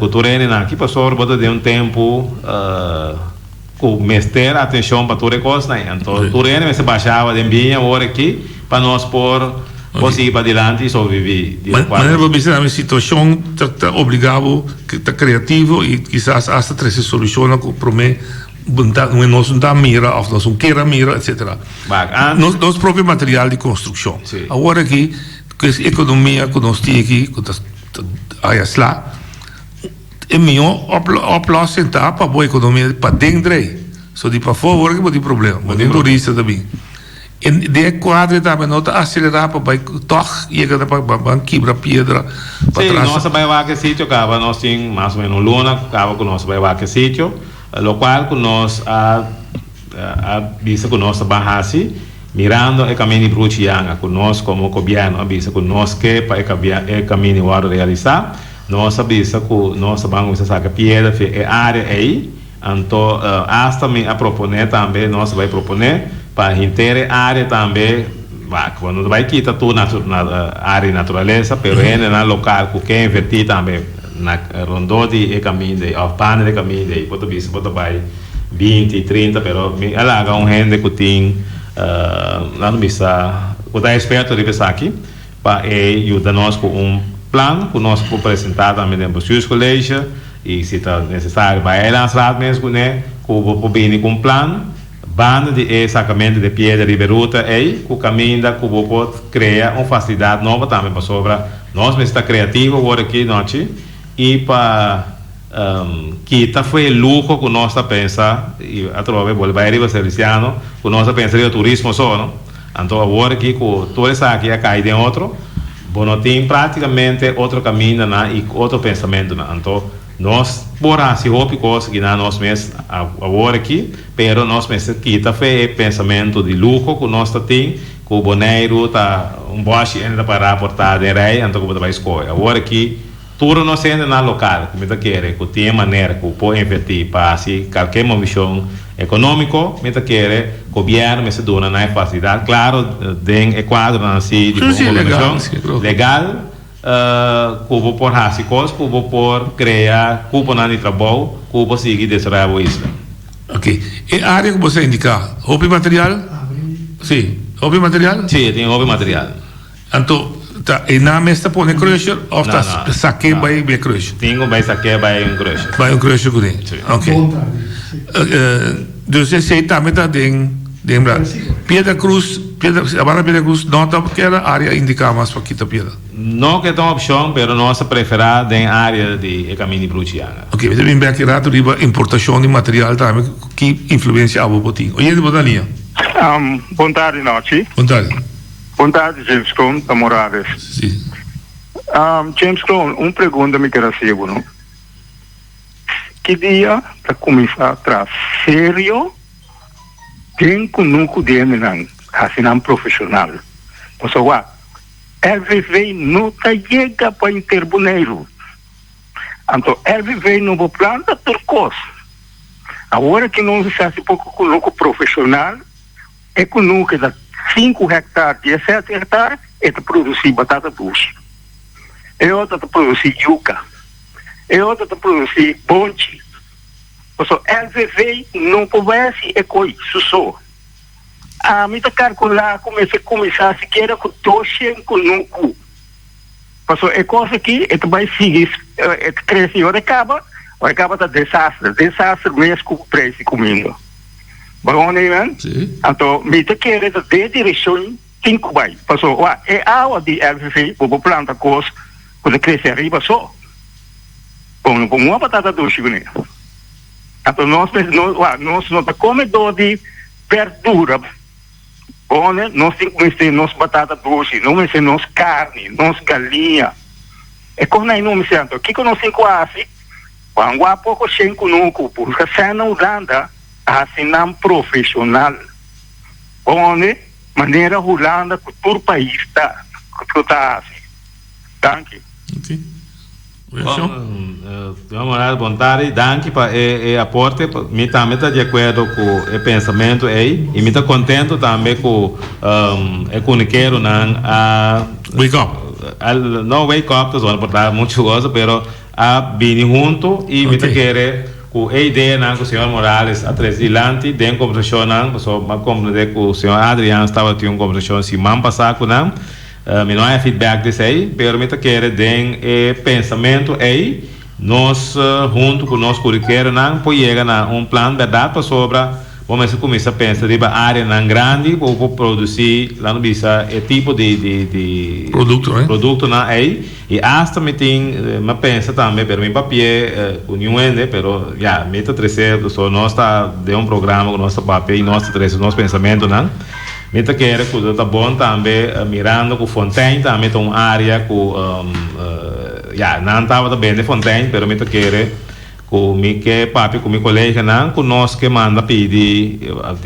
ku tur hendenan aki pasobra bo ta den un tempu. Ku mester atenshon pa tur e kosnan ei. Anto tur hende mester basha awa den biña awor aki pa nos por por sigui padilanti i sobreviví di lokual. Manera bo bisa mi situashon ta ta obliga bo ta kreativo i kisas asta trese solushonnan ku promé bo ta nos no ta mira òf nos no kier a mira etsetera. Wak, antes. Nos propio material di konstrukshon. Si. Awor aki ku es ekonomia ku nos tin aki ku ta haya sla. E mihó oplossing ta pa bo ekonomia paden drei. So di pafó awor ke bo tin problema, bo tin turista ta bin. E den e kuadro tambe no ta aselerá pa bai tòg yega na pa ban kibra piedra pa Sí, tras. nos a bai wak e sitio kaba nos tin mas o menos un luna kaba ku nos a bai wak e sitio, lokual ku nos a a bisa ku nos ta ban hasi mirando e kaminda di Bruchi Yanga ku nos komo gobièrnu a bisa ku nos ke pa e kaminda wòrdu realisá. Nos a bisa ku nos ta ban kuminsá saka piedra fi e área ei, anto asta mi a proponé tambe, nos a bai proponé pa henter e área tambe, wak, bo no ta bai kita tur área di naturalesa, pero hendenan lokal ku ke invertí tambe na rondó di e kaminda ei òf banda di e kaminda ei, bo ta bisa bo ta bai binti, trinta, pero mi a laga un hende ku tin, nan ta bisa, ku ta eksperto riba esaki. Pa e yuda nos ku un plan ku nos por presentá tambe den Bestuurscollege i si ta nesesario bai Eilandsraad mes kuné ku bo por bini ku un plan banda di e sakamentu di piedra riba e ruta ei ku kaminda ku bo por krea un fasilidat nobo tambe pasobra nos mester ta kreativo awor aki nochi i pa kita fo'i e luho ku nos ta pensa i atrobe bolbe bai riba Serviciano ku nos ta pensa riba turismo so no. Anto awor aki ku tur esaki a kai den otro, bo no tin práktikamente otro kamindanan i otro pensamentunan. Anto nos por hasi hopi kos gina nos mes awor aki, pero nos mester kita fe e pensamentu di luho ku nos ta tin, ku Boneiru ta un bòshi ende ta pará por ta den rei, anto ku bo ta bai skohe. Awor aki. Tur nos hendenan lokal ku mi ta kere ku tin e manera ku por invertí pa hasi kalke movishon ekonómiko, mi ta kere gobièrnu mester duna nan e fasilidat, klaro den e kuadronan si di bon gobernashon legal ku bo por hasi kos, ku bo por krea kuponan di trabou, ku bo sigui desaroyá bo isla. Ok, e área ku bo sa indiká, hopi material? Sí, hopi material? Sí, e tin hopi material. Anto ta e nan mes ta pone crusher of ta sake bai e crusher? Tin ku bai sake bai un crusher. Bai un crusher kuné. Sí. Ok. Dus esei tambe ta den den bra. Piedra Cruz, Piedra, Sabana Piedra Cruz no ta keda área indiká mas pa kita piedra? No ke ta un opshon, pero nos ta preferá den área di e kaminda di Bruchi Yanga. Ok, mi ta bin bek e rato riba importashon di material tambe, ki influensia abo por tin? Oyente bo ta na liña. Bon tardi nochi. Bon tardi. Bon tardi James Kroon, ta Morales. Sí. James Kroon, un pregunta mi kier haci bo no. Ki dia ta cuminsa traha serio den cunucu di hendenan, haci nan profesional? Pasobra wak, LVV no ta yega pa henter Boneiru. Anto LVV no por planta tur cos. Awor aki nos a haci poco cunucu profesional. E kunuke ta sinku hektar, diesete hektar, e ta produsí batata dushi. E otro ta produsí yuka. E otro ta produsí bonchi. Pasobra LVV no por bai hasi e koi su so. Ami ta kalkulá ku mester kuminsá sikiera ku doshen kunuku. Pasobra e kos aki e ta bai sigui, e ta krese i ora e kaba, ora e kaba ta desaster, desaster mes ku preis di kuminda. Baron einan? Sí. Anto mi ta kere ta den direkshon tin ku bai. Paso wak e awa di LVV bo por planta kos ku ta krese ariba so. Bo no por mua batata dushi kuné. Anto nos mes no wak nos no ta kome dor di berdura. Bone nos tin ku mester nos batata dushi, nos mester nos karni, nos galiña. E kosnan ei no mester. Anto kiko nos tin ku hasi? Wan wak poko shen kunuku, buska sèn na Uganda, hasi nan profeshonal. Bon, ande? Manera Hulanda ku tur pais ta ku ta hasi. Danki. Ok. Bon, señor Morales, bon tardi. Danki pa e e aporte. Mi tambe ta di akuerdo ku e pensamentu ei i mi ta kontento tambe ku e kunikeronan a Wake up. a no wake up ta zona por ta muchu goso pero a bini huntu i mi ta kere ku e ideanan ku señor Morales a trese dilanti den kombersashonnan pasobra mi a komprende ku señor Adriaans tabatin un kombersashon siman pasá ku nan. Mi no haya feedback di esei, pero mi ta kere den e pensamentu ei nos huntu ku nos kurikeronan por yega na un plan bèrdat pasobra bo mester kuminsá pensa riba áreanan grandi ku bo por produsí laat nos bisa e tipo di di di produktonan ei i asta mi tin mi a pensa tambe pero mi papia ku niun hende pero ya mi ta trese pasobra nos ta den un programa ku nos ta papia i nos ta trese nos pensamentunan. Mi ta kere ku lo ta bon tambe mirando ku Fontein tambe ta un área ku ya nan tabata bende Fontein pero mi ta kere ku mi ke papia ku mi koleganan ku nos ke manda pidi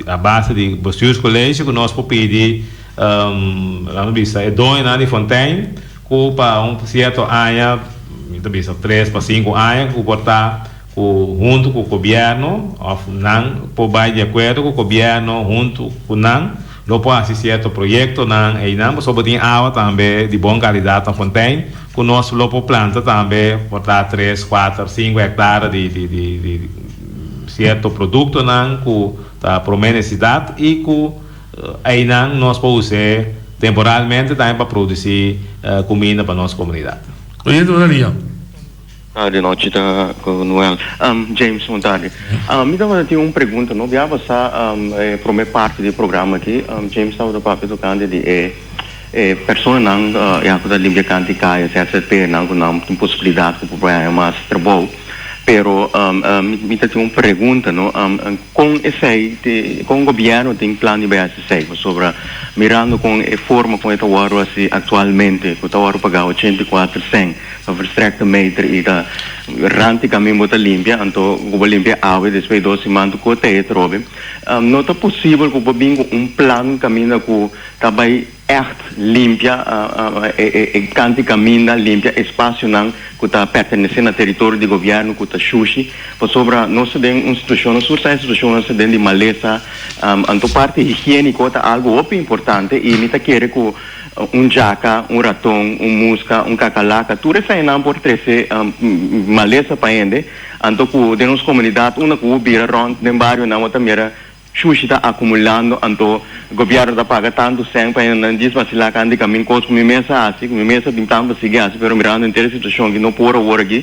a base di bestuurscollege ku nos por pidi laat mi bisa e doñonan di Fontein ku pa un sierto aña mi ta bisa tres pa sinku aña ku por ta ku huntu ku gobièrnu òf nan por bai di akuerdo ku gobièrnu huntu ku nan lo por hasi sierto proyektonan einan pasobra bo tin awa tambe di bon kalidat na Fontein ku nos lo por planta tambe por ta tres, kuater, sinku hektare di di di di sierto produktonan ku ta promé nesesidat i ku einan nos por us'é temporalmente tambe pa produsí kuminda pa nos komunidat. Oye, Dona Lia. Tardi nochi ta cu Noel. James, un tardi. Mi tabata tin un pregunta, no bia basa e prome parti di e programa aki, James tabata papia tocante di e e personanan ya cu ta limpia canti caya, ZZP'ernan cu nan tin posibilidad cu por bay haña mas trabou. Pero mi ta tin un pregunta, no, con esey, con gobierno tin plan di bay haci esey? Pasobra mirando con e forma con e ta wordo haci actualmente, cu ta wordo paga 84 cent, Ta verstrekte meter i ta ranti kamin bo ta limpia, anto ku bo limpia awe despues di dos siman tu kote e trobe. No ta posibel ku bo bin ku un plan kaminda ku ta bai ègt limpia e kanti kaminda, limpia espasionan ku ta pertenesé na teritorio di gobièrnu ku ta shushi, pasobra nos ta den un situashon, nos tur sa e situashon nos ta den di malesa, anto parti higiéniko ta algu hopi importante i mi ta kere ku. Un djaka, un raton, un muska, un kakalaka, tur esainan por trese malesa pa hende. Anto ku den nos komunidat unda ku bo bira rònt den barionan bo ta mira shushi ta akumulando, anto gobièrnu ta paga tantu sèn pa hendenan djis basilá kant di kamin, kos ku mi mes a hasi, ku mi mes a bin plan pa sigui hasi, pero mirando henter e situashon aki no por awor aki.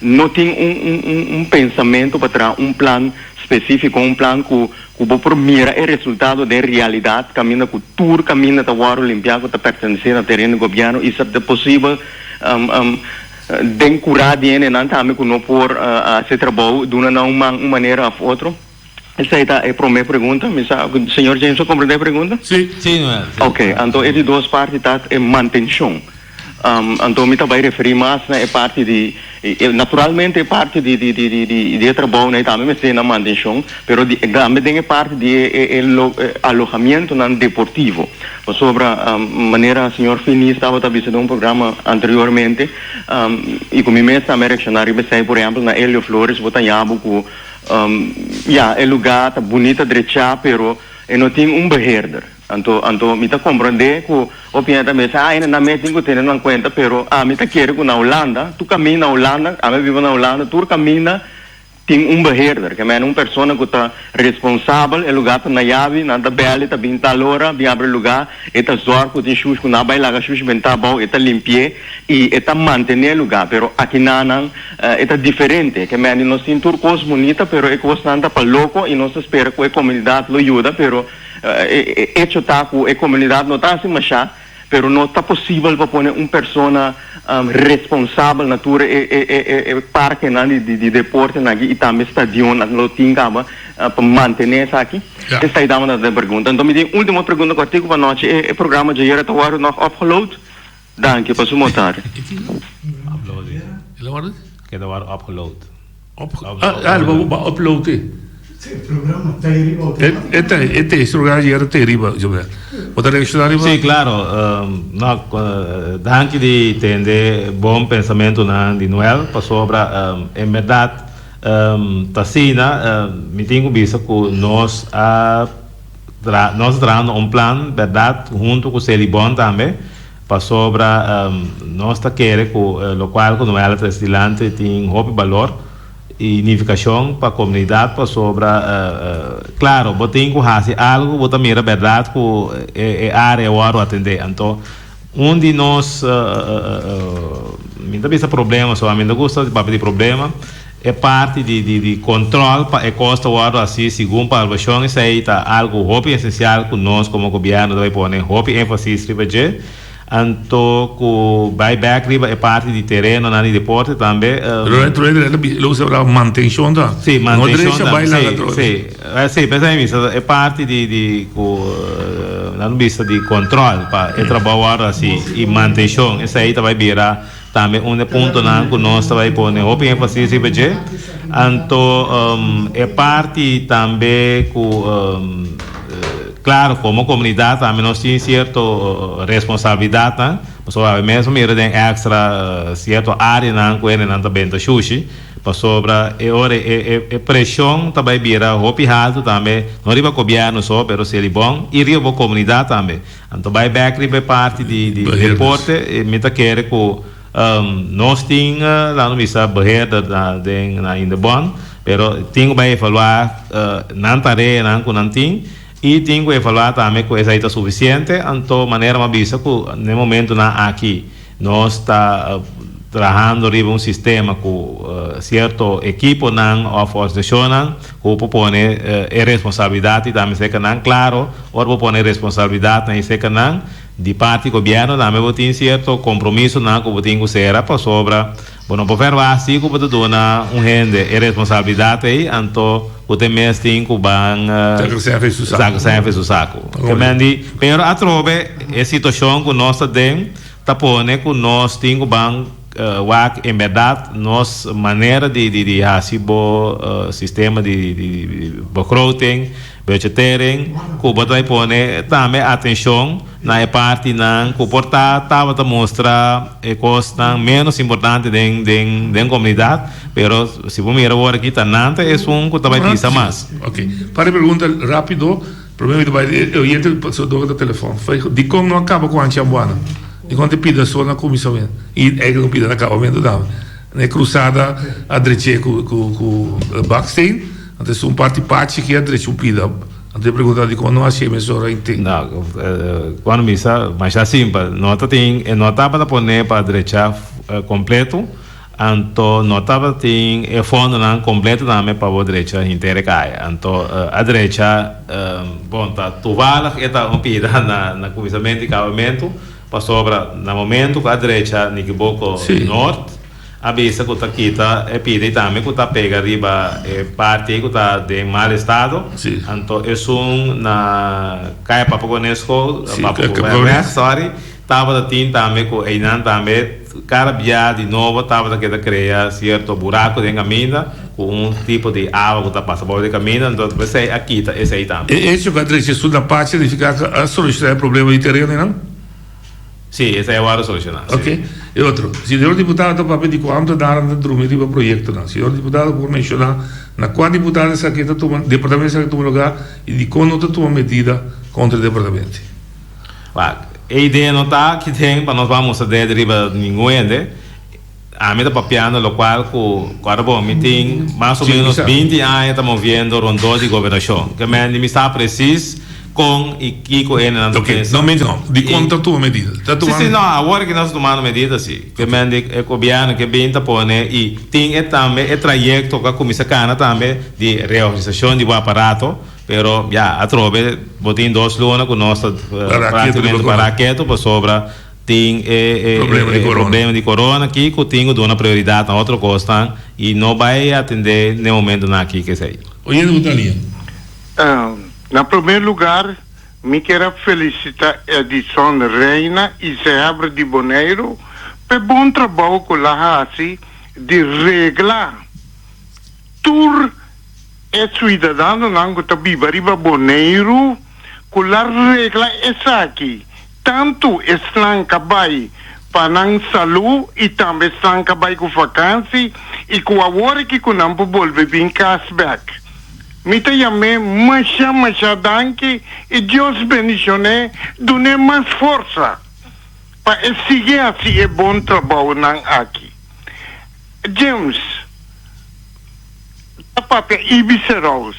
No tin un un pensamentu pa traha un plan spesífiko, un plan ku Ku bo por mira e resultado den realidat kaminda ku tur kaminda ta wòrdu limpiá ku ta pertenesé na tereno di gobièrnu i sa ta posibel den kurá di hendenan tambe ku no por hasi e trabou duna nan un man un manera òf otro? Esei ta e promé pregunta. Mi sa ku señor James a komprendé e pregunta? Sí. Sí, Noel. Sí. Oke, anto e di dos parti ta e mantenshon. Anto mi ta bai referí mas na e parti di, naturalmente e parti di di di di di e trabounan ei tambe mester na mantenshon, pero di tambe den e parti di e e e alohamientonan deportivo. Pasobra manera señor Finis tabata bisa den un programa anteriormente i ku mi mes tambe a reakshoná riba esei, por ehèmpel na Elio Flores bo ta yabu ku ya e lugá ta bunita drechá pero e no tin un beheerder. Anto, anto mi ta comprende cu hopi hende ta mester, ah, nan mes tin cu tene nan cuenta, pero ami ta kere cu na Hulanda, tur caminda na Hulanda, ami a biba na Hulanda, tur caminda tin un beheerder, ke mene un persona cu ta responsabel, e lugar ta na yabi, nan ta bel, e ta bin tal ora, bin abri e lugar, e ta zorg cu tin shush cu nan a bay laga shush benta abao, e ta limpi'e y e ta mantene e lugar, pero aki nan e ta diferente, ke mene nos tin tur cos bunita, pero e cosnan ta pa loco y nos ta spera cu e comunidad lo yuda, pero. E echo ta ku e komunidat no ta hasi mashá, pero no ta posibel pa pone un persona responsabel na tur e parkenan di deportenan aki i tambe stadionnan lo tin kaba pa mantené esaki? Esei tabata e pregunta. Anto mi tin último pregunta kòrtiku pa nochi. E programa djayer ta wòrdu nòg opgeload? Danki pa su motar. Keda wòrdu upload. Ah, upload. Sí, e programa ta ei riba automático. E ta, e ta, e programa ya ta ei riba, Gilbert. Bo ta reacciona riba? Sí, claro. No, danki di tende bon pensamentonan di Noel, pasobra en berdad ta asina, mi tin cu bisa cu nos a tra, nos ta trahando un plan, berdad, hunto cu Selibon tambe, pasobra nos ta kere cu locual cu Noel a trece dilanti tin hopi balor. I nifikashon pa komunidat pasobra klaro bo tin ku hasi algu bo ta mira bèrdat ku e área wòrdu atendé anto un di nos mi ta bisa problema so ami no ta gusta papia di problema e parti di di kontròl pa e kos ta wòrdu hasi segun palbashon esei ta algu hopi esensial ku nos komo gobièrnu ta bai pone hopi énfasis riba dje. Anto ku bai bek riba e parti di terenonan di deporte tambe. Pero e troe dre lo usa palabra mantenshon ta. Si, mantenshon No drecha bai laga troe. Si, si. P'esei mi bisa e parti di di ku nan bisa di control pa e trabou wòrdu hasi i mantenshon esei ta bai bira tambe un di e puntonan ku nos ta bai pone hopi énfasis riba dje. Anto e parti tambe ku. Claro, como comunidad tambe nos tin cierto responsabilidadnan, pasobra awe mes bo mira den extra cierto areanan cu hendenan ta benta shushi, pasobra e ora e presion ta bay bira hopi halto tambe, no riba gobierno so, pero Selibon y riba bo comunidad tambe. Anto bay bek riba e parti di deporte, mi ta kere cu nos tin, laat nos bisa, beheerder na den na Indebon, pero tin ku bai evaluá nan tareanan ku nan tin i tin ku evaluá tambe ku esei ta sufisiente. Anto manera mi a bisa ku na e momentunan aki nos ta trahando riba un sistema ku sierto ekiponan òf organisashonnan ku por pone e responsabilidat i tambe serka nan. Klaro, ora bo pone responsabilidatnan i serka nan, Di parti gobierno tambe bo tin cierto compromisonan cu bo tin cu cera pasobra bo no por verwacht si cu bo ta duna un hende e responsabilidad ey anto cu te mes tin cu ban saca sèn su saco. Ke men di pero atrobe e situacion cu nos ta den ta pone cu nos tin cu ban wak en berdad nos manera di di haci bo sistema di begroting Budgetering, ku bo ta pone tambe atenshon na e partinan ku por ta tabata mustra e kosnan ménos importante den den den komunidat, pero si bo mira awor aki ta nan ta esun ku ta bai pisa mas. Ok, par di pregunta rápido, promé mi ta bai e oyente pasobra dor ta telefòn. Dikon no a kaba ku Anchi Ambuana? Dikon ta pida so na kuminsamentu i eigen no pida na kabamentu tambe? Na e krusada a dreché ku ku baksteen. Anto esun parti pachi ki a drecha un pida. Anto e pregunta dikon no hasié mesora inten. No, cuando mi sa masha simpel. No ta tin, e no tabata pone pa drecha completo, anto no tabata tin e fondonan completo tambe pa bo drecha henter e caya. Anto a drecha, bon, ta toevallig e ta un pida na na cuminsamento y cabamento, pasobra na momento cu a drecha Nikiboko Noord, A bisa cu ta kita e pida y tambe cu ta pega riba e parti ey cu ta den mal estado. Anto esun na Caya Papa Conesco, Papa Conesco, sorry, tabata tin tambe cu eynan tambe cada bia di nobo tabata keda crea cierto buraco den caminda cu un tipo di awa cu ta pasa boven di caminda, anto esey a kita esey tambe. E hecho cu a drecha esun na pachi significa cu a soluciona e problema di tereno eynan? Sí, esei a wòrdu solushoná, sí. Ok. E otro, Señor diputado ta papia di ku ámtenarnan ta drumi riba proyektonan. Señor diputado por menshoná na kua diputado esaki ta tuma, departamento esaki ta tuma lugá i dikon no ta tuma medida kontra e departamento? Wak, e idea no ta aki den pa nos ban mustra dede riba ningun hende. Ami ta papiando lokual ku kòrda bon mi tin mas o ménos 20 aña ta moviendo rondó di gobernashon. Ke men di mi sa presis kon i kiko hendenan ta pensa. No mente no, dikon ta tuma medida? Ta tuma. Si si no, awor ki nos ta tumando medida si. Ke men di e gobièrnu ke bin ta pone i tin e tambe e trayekto ku a kuminsá kana tambe di reorganisashon di bo aparato. Pero ya atrobe bo tin dos luna ku nos ta praktikamente pará ketu pasobra. Tin e e problema di corona aki cu tin cu duna prioridad na otro cosnan y no bay atende n'e momentonan aki cu esey. Oyente bo ta lia. Na prome lugar mi kier a felicita Edison Reina y Zehebra di Boneiru p'e bon trabou cu la haci di regla tur. E suidadanonan ku ta biba riba Boneiru ku la regla esaki, tantu esnan ka bai pa nan salú i tambe esnan ka bai ku vakansi i ku awor aki ku nan por bolbe bin kas bèk. Mi ta yam'é masha masha danki i Dios bendishon'é, dun'é mas forsa pa e sigui hasi e bon trabounan aki. James. Ta papia Ibiza Rose.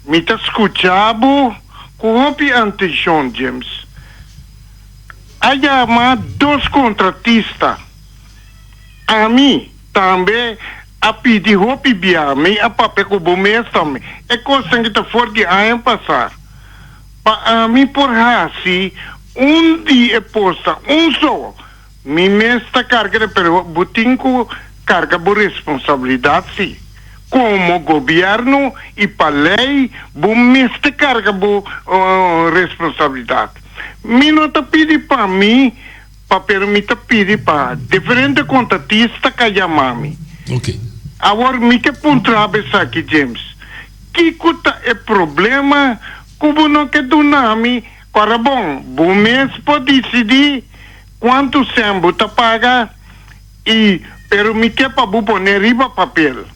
Mi ta scucha bo cu hopi antencion, James. A yama dos contratista. Ami tambe a pidi hopi bia. Mi a papia cu bo mes tambe. E cosnan ki ta for di aña pasa. Pa ami por haci un di e posta, un so. Mi mes ta karga pero bo tin ku karga bo responsabilidat si. Komo gobièrnu i pa lei bo mester karga bo responsabilidat. Mi no ta pidi pa mi pa pero mi ta pidi pa diferente kontatista ka yama mi. Awor mi ke puntra bo esaki James, kiko ta e problema ku bo no ke duna mi? Ora bon, bo mes por disidí Cuantu cen bo ta paga y pero mi ke pa bo pone riba papel.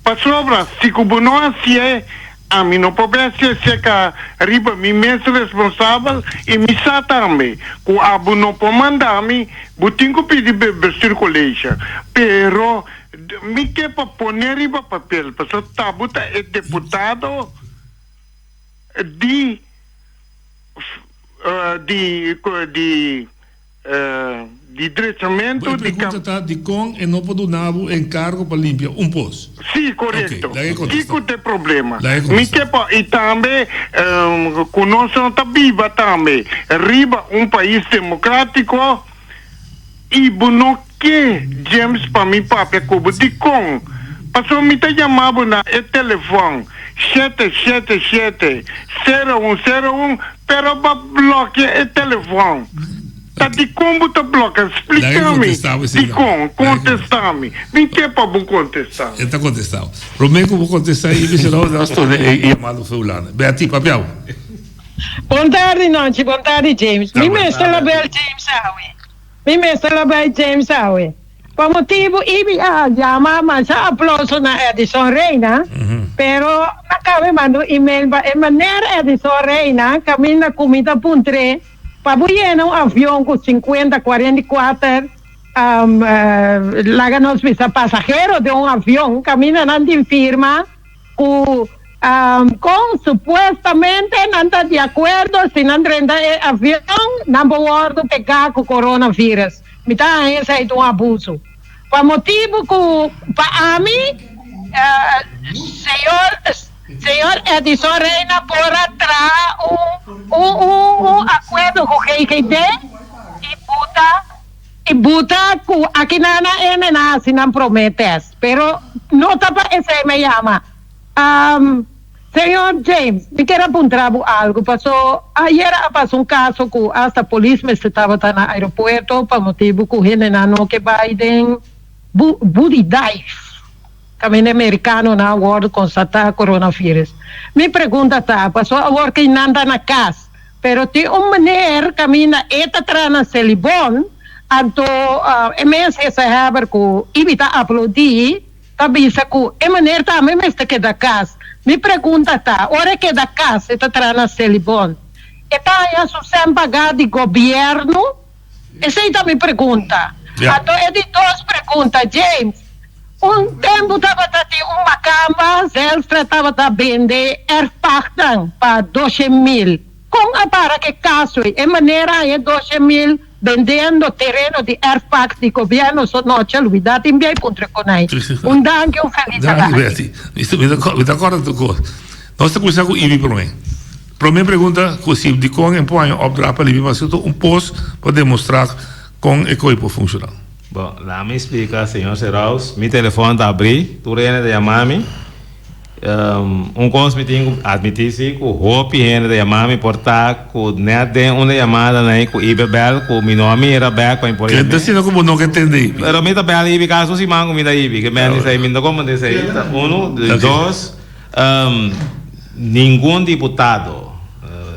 Pasobra si cu bo no hacié, ami no por besti acerca riba mi mes responsabel y mi sa tambe cu abo no por manda mi, bo tin cu pidi bestuurcollege. Pero mi ke pa pone riba papel, pasobra ta bo ta e deputado di. Di di di drechamentu E di pregunta ta dikon e no por duna bo enkargo pa limpia un pos? Sí, korekto. Oké, laga e kontestá. Kiko ta e problema? Laga e Mi kontestá. ke pa i tambe ku nos no ta biba tambe riba un pais demokratiko i bo no ke James pa mi papia ku bo. Dikon? Pasobra mi ta yama bo na e telefòn shete shete shete sero un sero un Pero bo blokia e telefon. Ta dikon bo ta blokia? Splika mi dikon. Kontesta mi. Mi ke pa bo kontesta. E ta kontesta bo. Prome ku bo kontesta i bisa no nos torna e yamado fe Hulanda. Betty, papia bo. Bon tardi Nonchi, bon tardi James. Mi mester la bel James awe. Mi mester la bai James awe. Pa motibu i mi a yama masha aplauso na Edison Reina, pero mi a kaba manda un email pa e meneer Edison Reina kaminda ku mi ta puntr'é pa bo yena un avion ku sinkuenta, kuarenta i kuater laga nos bisa pasahero den un avion kaminda nan tin firma ku kon supuestamente nan ta di akuerdo si nan drenta e avion nan por wòrdu pegá ku coronavirus. Mi ta haña esei ta un abuso. Pa motibu ku pa ami señor señor Edison Reina por a traha un un un akuerdo ku GGD i buta i buta ku aki nan a ene nan hasi nan prome test. Pero no ta pa esei mi a yama. Señor James, mi kier a puntra bo algo, paso ayer a pasa un caso cu hasta polis mester tabata na aeropuerto pa motibo cu hendenan no ke bay den Buddy Dive, caminda e mericanonan a wordo constata coronavirus. Mi pregunta ta, paso awor cu nan ta na cas, pero tin un meneer caminda e ta traha na Selibon, anto e mes e sa heber cu y mi ta aplaudi, Ta bisa ku e meneer tambe mester keda kas. Mi pregunta ta, ora e keda kas e ta traha na Selibon, e ta haña su sèn pagá di gobièrnu? Esei ta mi pregunta. Anto e di dos pregunta, James, un tempu tabata tin un makamba, Zijlstra tabata bende erfpachtnan pa doshe mil. Kon a para ku e kaso ei? E meneer a haña doshe mil Bendiendo tereno di erfpacht di gobierno so nochi a lubida tin biai puntra con ai. Un danki un feliz Danki Betty. Mi ta corda tur cos. Nos ta cuminsa cu Ivy prome. Prome pregunta cu si dicon e por haña opdracht pa limpia masito un pos pa demostra con e coy por funciona. Bon, laat mi splika señor Seraus, mi telefon ta abri, tur hende ta yama mi. Un kos mi tin ku atmití si ku hopi hende ta yama mi por ta ku nèt den un e yamadanan ei ku Ibe bèl ku mi no a mira bèk pa mi por Kende yam'é. asina ku bo no ke tende Ibi? Pero mi ta bèl Ibi kasi un siman ku mi ta Ibi ke mèn esei mi no ta komprendé esei ta unu. Dos, ningun diputado.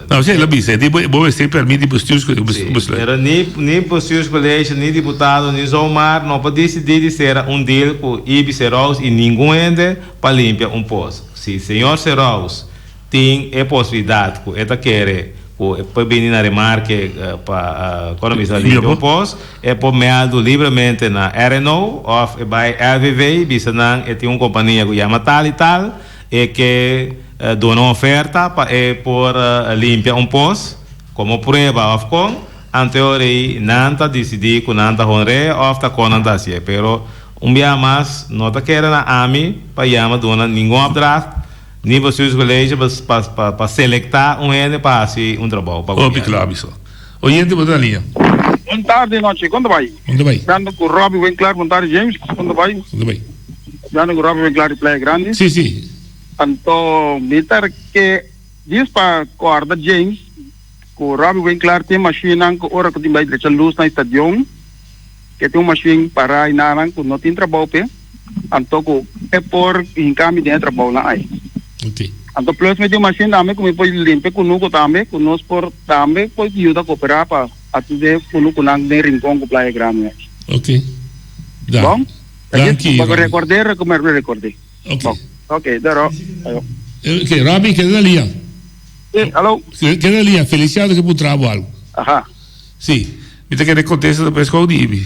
No, si el a bisa, e di bo bo mester permit di bestuurscollege Sí, pero ni ni bestuurscollege, ni diputado, ni zomaar no por disidí di sera un deal ku Ibi Serous i ningun hende pa limpia un pos. Si señor Serous tin e posibilidat ku e ta kere ku e por bini na remarke pa kono bisa limpia un pos, e por mèldu libremente na RNO òf e bai LVV bisa nan e tin un kompania ku yama tal i tal, E ke duna un oferta pa e por limpia un pos komo prueba òf kon, ante ora ei nan ta disidí ku nan ta honr'é òf ta kon nan ta hasié. Pero un biaha mas no ta kere na ami pa yama duna ningun opdracht ni bestuurscollege pa pa selektá un hende pa hasi un trabou pa Hopi gobièrnu. kla bisa. Oyente bo ta na liña. Bon tardi nochi, kon ta bai? Kon ta bai? Dando ku Robbie Winklaar, bon tardi James, kon ta bai? Kon ta bai? Dando ku Robbie Winklaar di Playa Grandi. Si, si. Anto mi ta ke djis pa kòrda James ku Robbie Winklaar tin mashinnan ku ora ku tin bai drecha lus na e stadion ke tin un mashin pará aynanan ku no tin trabou p'e anto ku e por hinka mi den e trabounan ai. Ok. Anto plus mi tin un mashin tambe ku mi por limpia kunuku tambe ku nos por tambe por yuda koperá pa atendé kunukunan den Rincon ku Playa Grandi aki. Ok. Da. Bon? Danki, Pa Robbie. rekord'é, rekomend'é rekord'é. Ok. Bon. Ok, doro. Ayo. Ok, Robbie, keda na lia. Sí, alo. Keda na lia. Feliciano ke puntra bo algo. Aha. Sí. Mi ta kere kontesta despues kou di Ibi.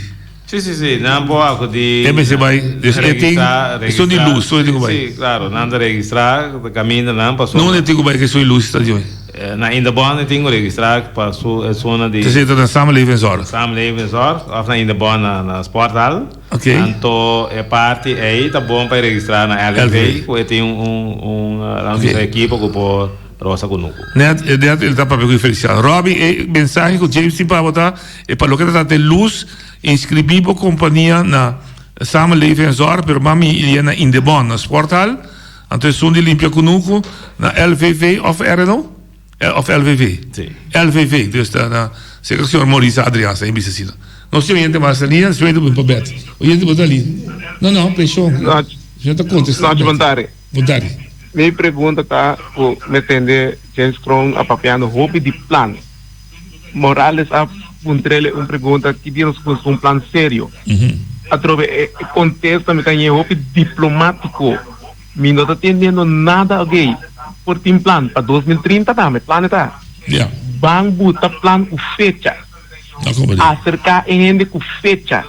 Sí, sí, sí. Nan por acudí. E mester bai. Dus e tin Registra, esun di lus, e tin ku bai. Sí, claro. Nan ta registra kaminda nan pasobra. Nunde tin ku bai ku esun di lus ta djoe? Na Indebon e tin ku registra pa su e zona di. Esei ta na Samenlevingszorg. Samenlevingszorg of na Indebon na na Sporthal. Ok. Anto e parti ei ta bon pa e registra na LVV ku e tin un un un Ok. ekipo ku por. Rosa ku nuku. Net, net el ta papia ku Feliciano. Robby, e mensahe ku James tin pa bo ta, e pa loke ta trata e lus, inscribí bo kompania na Samenleving en Zorg, pero mami ilia na Indebon, na Sporthal, anto esun di limpia kunuku na LVV of RNO? Of LVV? Sí. LVV, dus ta na serka señor Maurice Adriaanse, a bisa asina. Nos tin oyente mas na liña, despues bo ta bin pa bèt. Oyente bo ta liña. No, no, penshon. Señor ta kontestá. Nochi, bon tardi. Bon tardi. Mi pregunta ta ku mi tende James Kroon a papiando hopi di plan. Morales a puntrele un pregunta ki dia nos kuminsá ku un plan serio. Atrobe e kontesta mi ta hañ'é hopi diplomátiko. Mi no ta tendiendo nada ogey. Por tin plan pa 2030 tambe, plan e ta. Ban buta plan ku fecha. Aserká e hende ku fecha.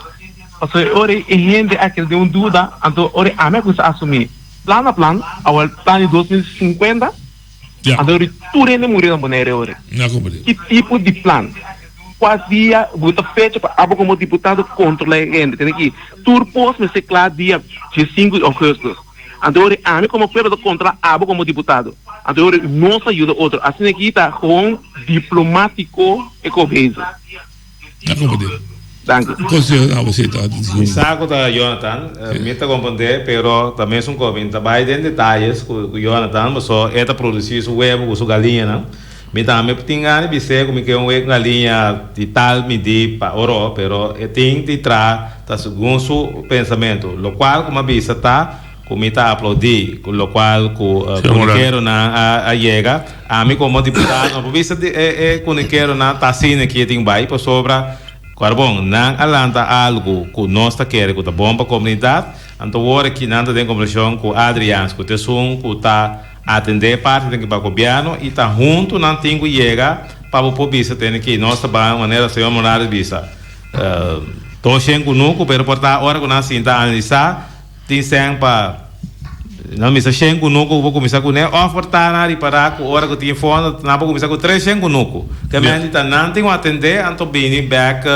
Pasobra e ora ei e hende a keda den un duda, anto ora ei ami a kuminsá asumí plan a plan, awor plan di 2050, anto ora ei tur hende muri na Bonaire ora ei. Ki tipo di plan? Kua dia bo ta fecha pa abo komo diputado kontrolá e hende? Tene ki tur pos mester kla dia diesinku di ougùstùs. Anto ora ei ami komo pueblo ta kontrolá abo komo diputado. Anto ora ei nos ta yuda otro. Asina ki ta gewoon diplomátiko e ko bezig. Na comprende. Danki. Conseho na bo ta. Mi sa cu ta Jonathan, mi ta comprende, pero ta mesun cos, mi ta bay den detayes cu Jonathan, paso e ta produci su webo cu su galiñanan. Mi tambe tin gana di bis'é cu mi ke un galiña di tal midi pa oro, pero e tin di traha ta segun su pensamento. Locual cu mi a bisa ta cu mi ta aplaudi cu locual cu cunikeronan a yega. Ami como diputado no por bisa di e cunikeronan ta asina ki e tin bay pasobra carbon nan a lanta algo cu nos ta kere cu ta bon pa comunidad. Anto wor aki nan ta den conversacion cu Adriaans cu ta esun cu ta atende e parti den pa gobierno y ta hunto nan tin cu yega pa bo por bisa tene ki nos ta bay manera señor Morales bisa dos shen cunucu pero por ta ora cu nan sinta analisa. Tin sèn pa nan misa shen kunuku ku bo kuminsá kuné òf por ta nan ripará ku ora ku tin fondo nan por kuminsá ku tres shen kunuku. Ke menti ta nan tin ku atendé anto bini bèk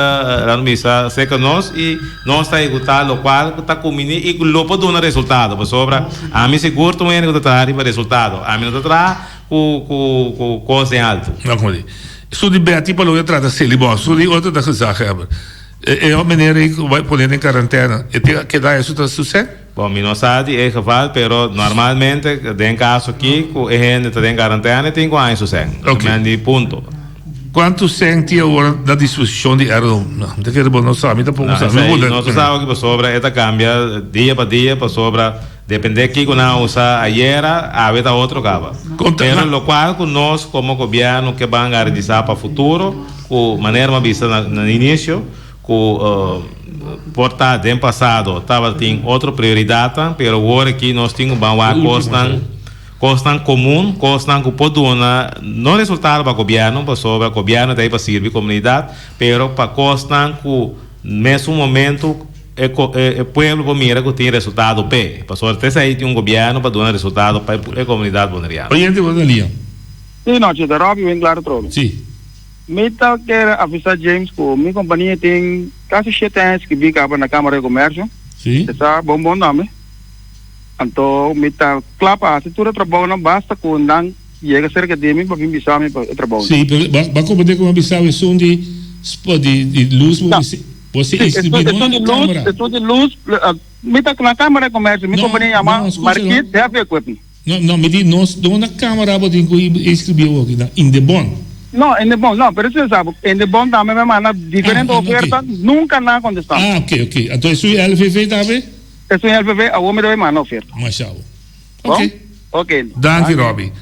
nan misa serka nos i nos ta ehekutá lokual ku ta kumini i ku lo por duna resultado pasobra ami sigur ta un hende ku ta traha riba resultado ami no ta traha ku ku ku kos den altu. Su di Betty pa loke ta trata Selibon su di otro ta gezaghebber. E meneer ei ku bai pone den karantena e tin a keda esun ta su sèn? Bon, mi no sa di e geval, pero normalmente den kaso aki ku e hende ta den karantène tin ku haña su sèn. Ok. Men di punto. Kuantu sèn tin awor na disposishon di RO? No, mi ta kere bo no sa, mi tampoko sa. No, esei no sa awor pasobra e ta kambia dia pa dia pasobra depende kiko nan a usa ayera, awe ta otro kaba. Pero lokual ku nos komo gobièrnu ke ban garantisa pa futuro ku manera mi a bisa na inisio, Ku por ta den pasado tabatin otro prioridatnan, pero awor aki nos tin ku ban wak kosnan, kosnan komun, kosnan ku por duna no resultado pa gobièrnu, pasobra gobièrnu ta ei pa sirbi komunidat, pero pa kosnan ku mesun momentu e e pueblo por mira ku tin resultado p'e. Pasobra ta esei tin un gobièrnu pa duna resultado pa e komunidat boneriano. Oyente bo ta lia. Sí, nochi, ta Robbie Winklaar atrobe. Sí. Mi ta kere avisa James ku mi kompania tin kasi shete aña skibí kaba na Kámara di Komersio. Sí. E sa bon bon nòmber. Anto mi ta kla pa hasi tur e trabounan basta ku nan yega serka di mi pa bin bisa mi pa e trabounan. Sí, pero bo a komprendé ku mi a bisa bo esun di di di lus bo mester bo si inskribí no na Kámara. Esun di lus, mi ta na Kámara di Komersio, mi kompania yama Marquis Heavy Equipment. No, no, mi di nos no na camara bo tin cu inscribi awor aki, na Indebon. No, Indebon, no, pero esei sa bo, Indebon tambe mi a manda diferente Ah, ah, ok. oferta, nunca nan a contesta. Ah, ok, ok. Anto esun LVV tambe? Esun LVV awor mi ta bay manda oferta. Masha bo. Bon? Ok. Ok. Danki, Robby.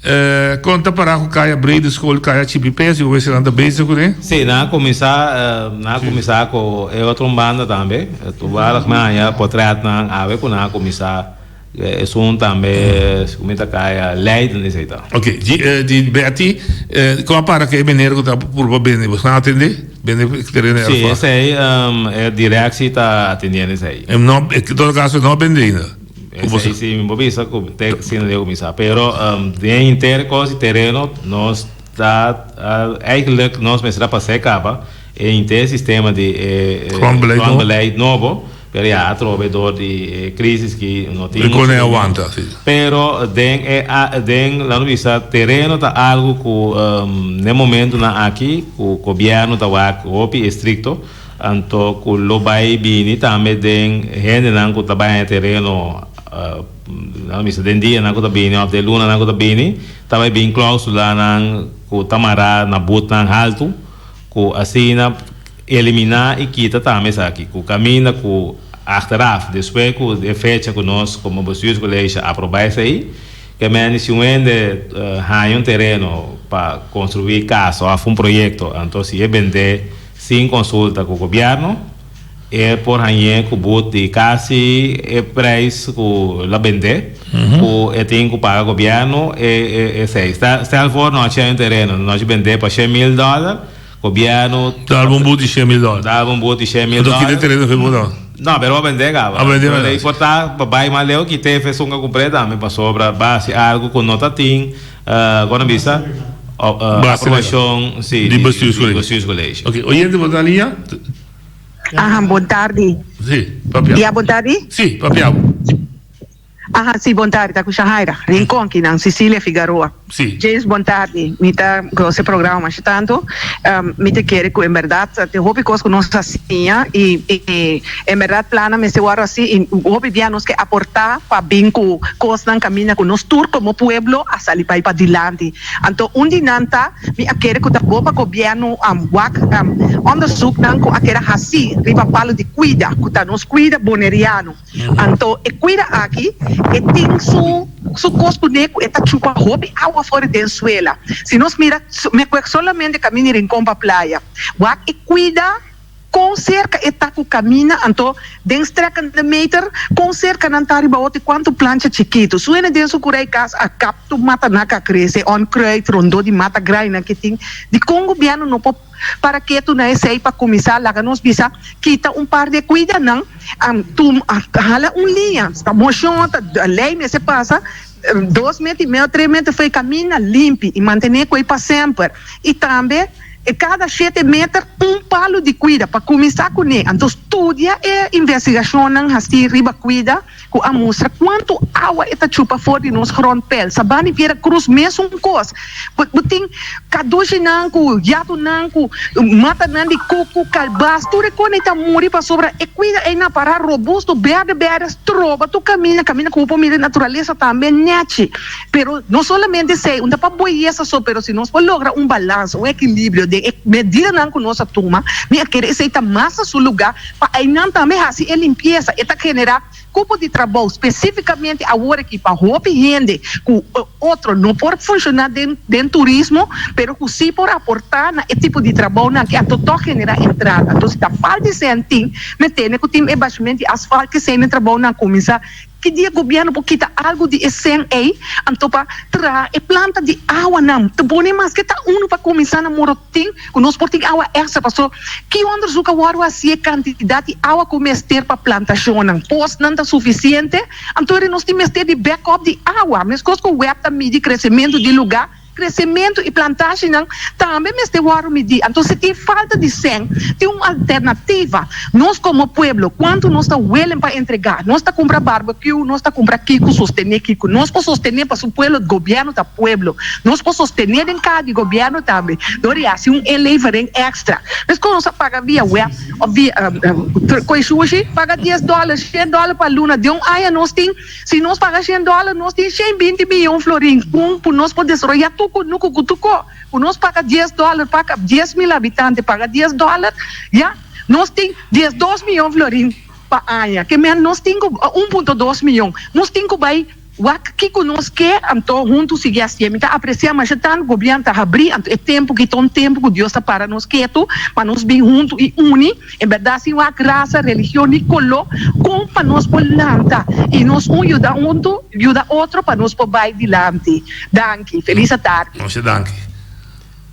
Eh, con ta para cu Kaya Brede School, Kaya Chipi Pes, y bo nan ta bezig cu ne? Sí, nan a cuminsa, nan a cuminsa cu e otro un banda tambe. Toevallig mi a haña potretnan awe cu nan a cuminsa. Esun tambe si mi ta kai a Leiden esei ta. Ok, di Betty, kon a para ku e meneer ku ta purba bende? Bo a atende? Bende tereno erfo? Si, esei e directie ta atendiendo esei. E no, en todo caso no a bende ainda? Esei si mi por bisa ku te asina debe kuminsá. Pero den henter kos di tereno nos ta eigenlijk nos mester a pas'é kaba e henter sistema di e grondbeleid nobo. Pero ya atrobe door di e crisis ki no tin mucho dinero. awanta, si. Pero den e den laat nos bisa tereno ta algo cu n'e momentonan aki cu gobierno ta wak hopi estricto anto cu lo bay bini tambe den hendenan cu ta bay haña tereno laat nos bisa den dianan cu ta bini of den lunanan cu ta bini ta bay bin clausulanan cu ta mara na butnan halto cu asina Eliminá i kita tambe esaki ku kaminda ku achteraf, despues ku e fecha ku nos komo Bestuurscollege aprobá esei, ke mende si un hende haña un tereno pa konstruí kas òf un proyekto, anto si e bend'é sin konsulta ku gobièrnu, e por hañ'é ku but di kasi e preis ku el a bend'é, ku e tin ku paga gobièrnu e esei. Stel voor nos haña un tereno, nos bend'é pa 100.000 dòler. Gobierno. Dal bo un but di 100.000 dòler. Dal bo un but di 100.000 dòler. Anto kita tereno fe bo dòler? No, pero bo a bendé kaba. A bendé Pero e por ta pa bai mas leu ki te esun a kumpré tambe pasobra basi algu ku no ta tin kon a bisa aprobashon si di bestuurscollege. Ok, oyente bo ta liña? Aha, bon tardi. Si, papia. Ya, bon tardi? Si, papia bo. Aha, si, bon tardi, ta ku Shahaira, Rincon kinan, Cecilia Figaroa. Si. James, bon tardi. Mi ta gosa e programa masha tantu. Mi ta kere ku en bèrdat tin hopi kos ku nos a siña i en bèrdat plannan mester wòrdu hasi i hopi bia nos ke aportá pa bin ku kosnan kaminda ku nos tur komo pueblo a sali bai padilanti. Anto un di nan ta, mi a kere ku ta bo pa gobièrnu wak onderzoeknan ku a keda hasi riba palo di kuida ku ta nos kuida boneriano. Anto e kuida aki e tin su su kos kuné ku e ta chupa hopi awa for di den suela. Si nos mira me kuek solamente kaminda di Rincon pa playa, wak e kuida kon serka e ta ku kaminda, anto den strekkende meter kon serka nan ta riba otro i kuantu plancha chikitu. Su hende den su kura i kas a kap tur mata nan ka krese, onkruid rondó di mata grainan ke tin. Dikon gobièrnu no por Para ketu na esei pa kuminsá laga nos bisa kita un par di e kuidanan tum hala un liña ta moshon ta lei mester pasa dos meter i medio tres meter for e kaminda limpi i mantené ku ei pa semper i tambe. E kada shete meter un palu di kuida pa kuminsá kuné. Anto studia e investigashonnan hasí riba kuida ku a mustra kuantu awa e ta chupa for di nos grondpeil. Sabana i Piedra Cruz mesun kos. Bo bo tin kadushinan ku yatunan ku matanan di kuku, kalbas, tur e kos ei ta muri pasobra e kuida ei na pará robusto, bèrdè bèrdè, stroba tur kaminda, kaminda ku bo por mira e naturalesa tambe nèchi. Pero no solamente esei, un ta pa boyesa so, pero si nos por logra un balans, un ekilibrio den e medidanan ku nos a tuma, mi a kere esei ta mas na su lugá pa einan tambe hasi e limpiesa. E ta generá kupo di trabou, spesífikamente awor aki pa hopi hende ku otro no por funshoná den den turismo, pero ku sí por aportá na e tipo di trabounan aki, anto tòg generá entrada. Anto si ta falta esei antin, mi tene ku tin e bashament di asfalt, ku esei nan trabounan a kuminsá. Ki dia gobierno por kita algo di e cen ey anto pa traha e planta di awanan? Ta pone maske ta uno pa cuminsa na Morotin cu nos por tin awa extra paso ki onderzoek a wordo haci e cantidad di awa cu mester pa plantacionnan? Posnan ta suficiente? Anto eri nos tin mester di backup di awa mescos cu web ta midi crecemento di lugar. Kresementu i plantashinan tambe mester wòrdu midí. Anto si tin falta di sèn, tin un alternativa. Nos komo pueblo, kuantu nos ta willing pa entregá? Nos ta kumpra barbekiu, nos ta kumpra kiko, sostené kiko. Nos por sostené pasobra pueblo, gobièrnu ta pueblo. Nos por sostené den kaha di gobièrnu tambe dor di hasi un inlevering èkstra. Meskos nos a paga via web òf via koe shushi, paga dies dòler, shen dòler pa luna. Den un aña nos tin. Si nos paga shen dòler, nos tin shen binti miyon florin kun ku nos por desaroyá tur kunuku ku tur ko. Ku nos paga dies dòler pa 10,000 habitante paga dies dòler, ya, nos tin 12 miyon florin pa aña. Ke men nos tin ku 1.2 miyon. Nos tin ku bai wak kiko nos ke, anto huntu sigui hasié. Mi ta apresiá masha tantu gobièrnu ta habrí, anto e tempu ki ta un tempu ku Dios ta para nos ketu pa nos bin huntu i uni. En berdad sin wak rasa, religion ni color, con pa nos por lanta y nos un yuda unto, yuda otro pa nos por bay dilanti. Danki. Feliz atardi. Nochi danki.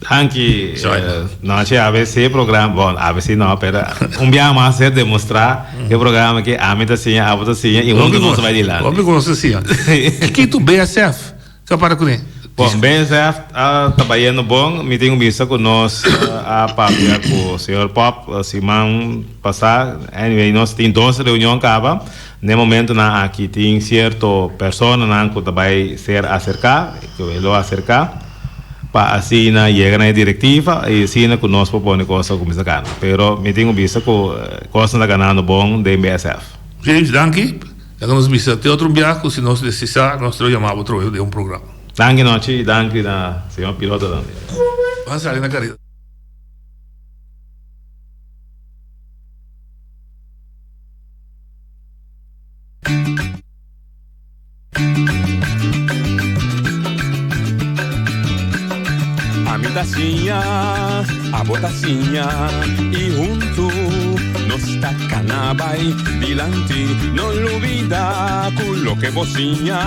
Danki. Nochi ABC programa, bon ABC no, pero un biaha mas ser demostra e programa ki ami ta siña, abo ta siña y hunto nos ta bay dilanti. Hopi cos ta siña. Kiko BSF Sa para kuné? Bon, BSF a ta bayendo bon. Mi tin un bisa ku nos a papia ku señor Pop siman pasá. Anyway, nos tin dos reunion kaba. Na e momentonan aki tin sierto personanan ku ta bai ser aserká, ku e lo aserká, pa asina yega na e direktiva i asina ku nos por pone kos a kuminsá gana. Pero mi tin un bisa ku kosnan ta ganando bon den BSF. James, danki. Laga nos bisa te otro biaha cu si nos desisa nos lo yama bo trobe den un programa. Danki nochi y danki na señor piloto tambe. Ban sali na careda. Ami ta siña, abo ta siña y huntu nos ta cana bay dilanti. No lubida cu loke bo siña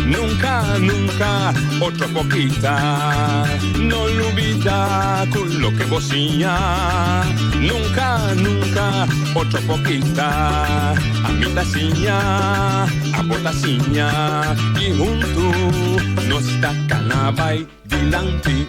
nunca, nunca otro por kita. No lubida cu loke bo siña nunca, nunca otro por kita. Ami ta siña. Abo ta siña y huntu nos ta cana bay dilanti.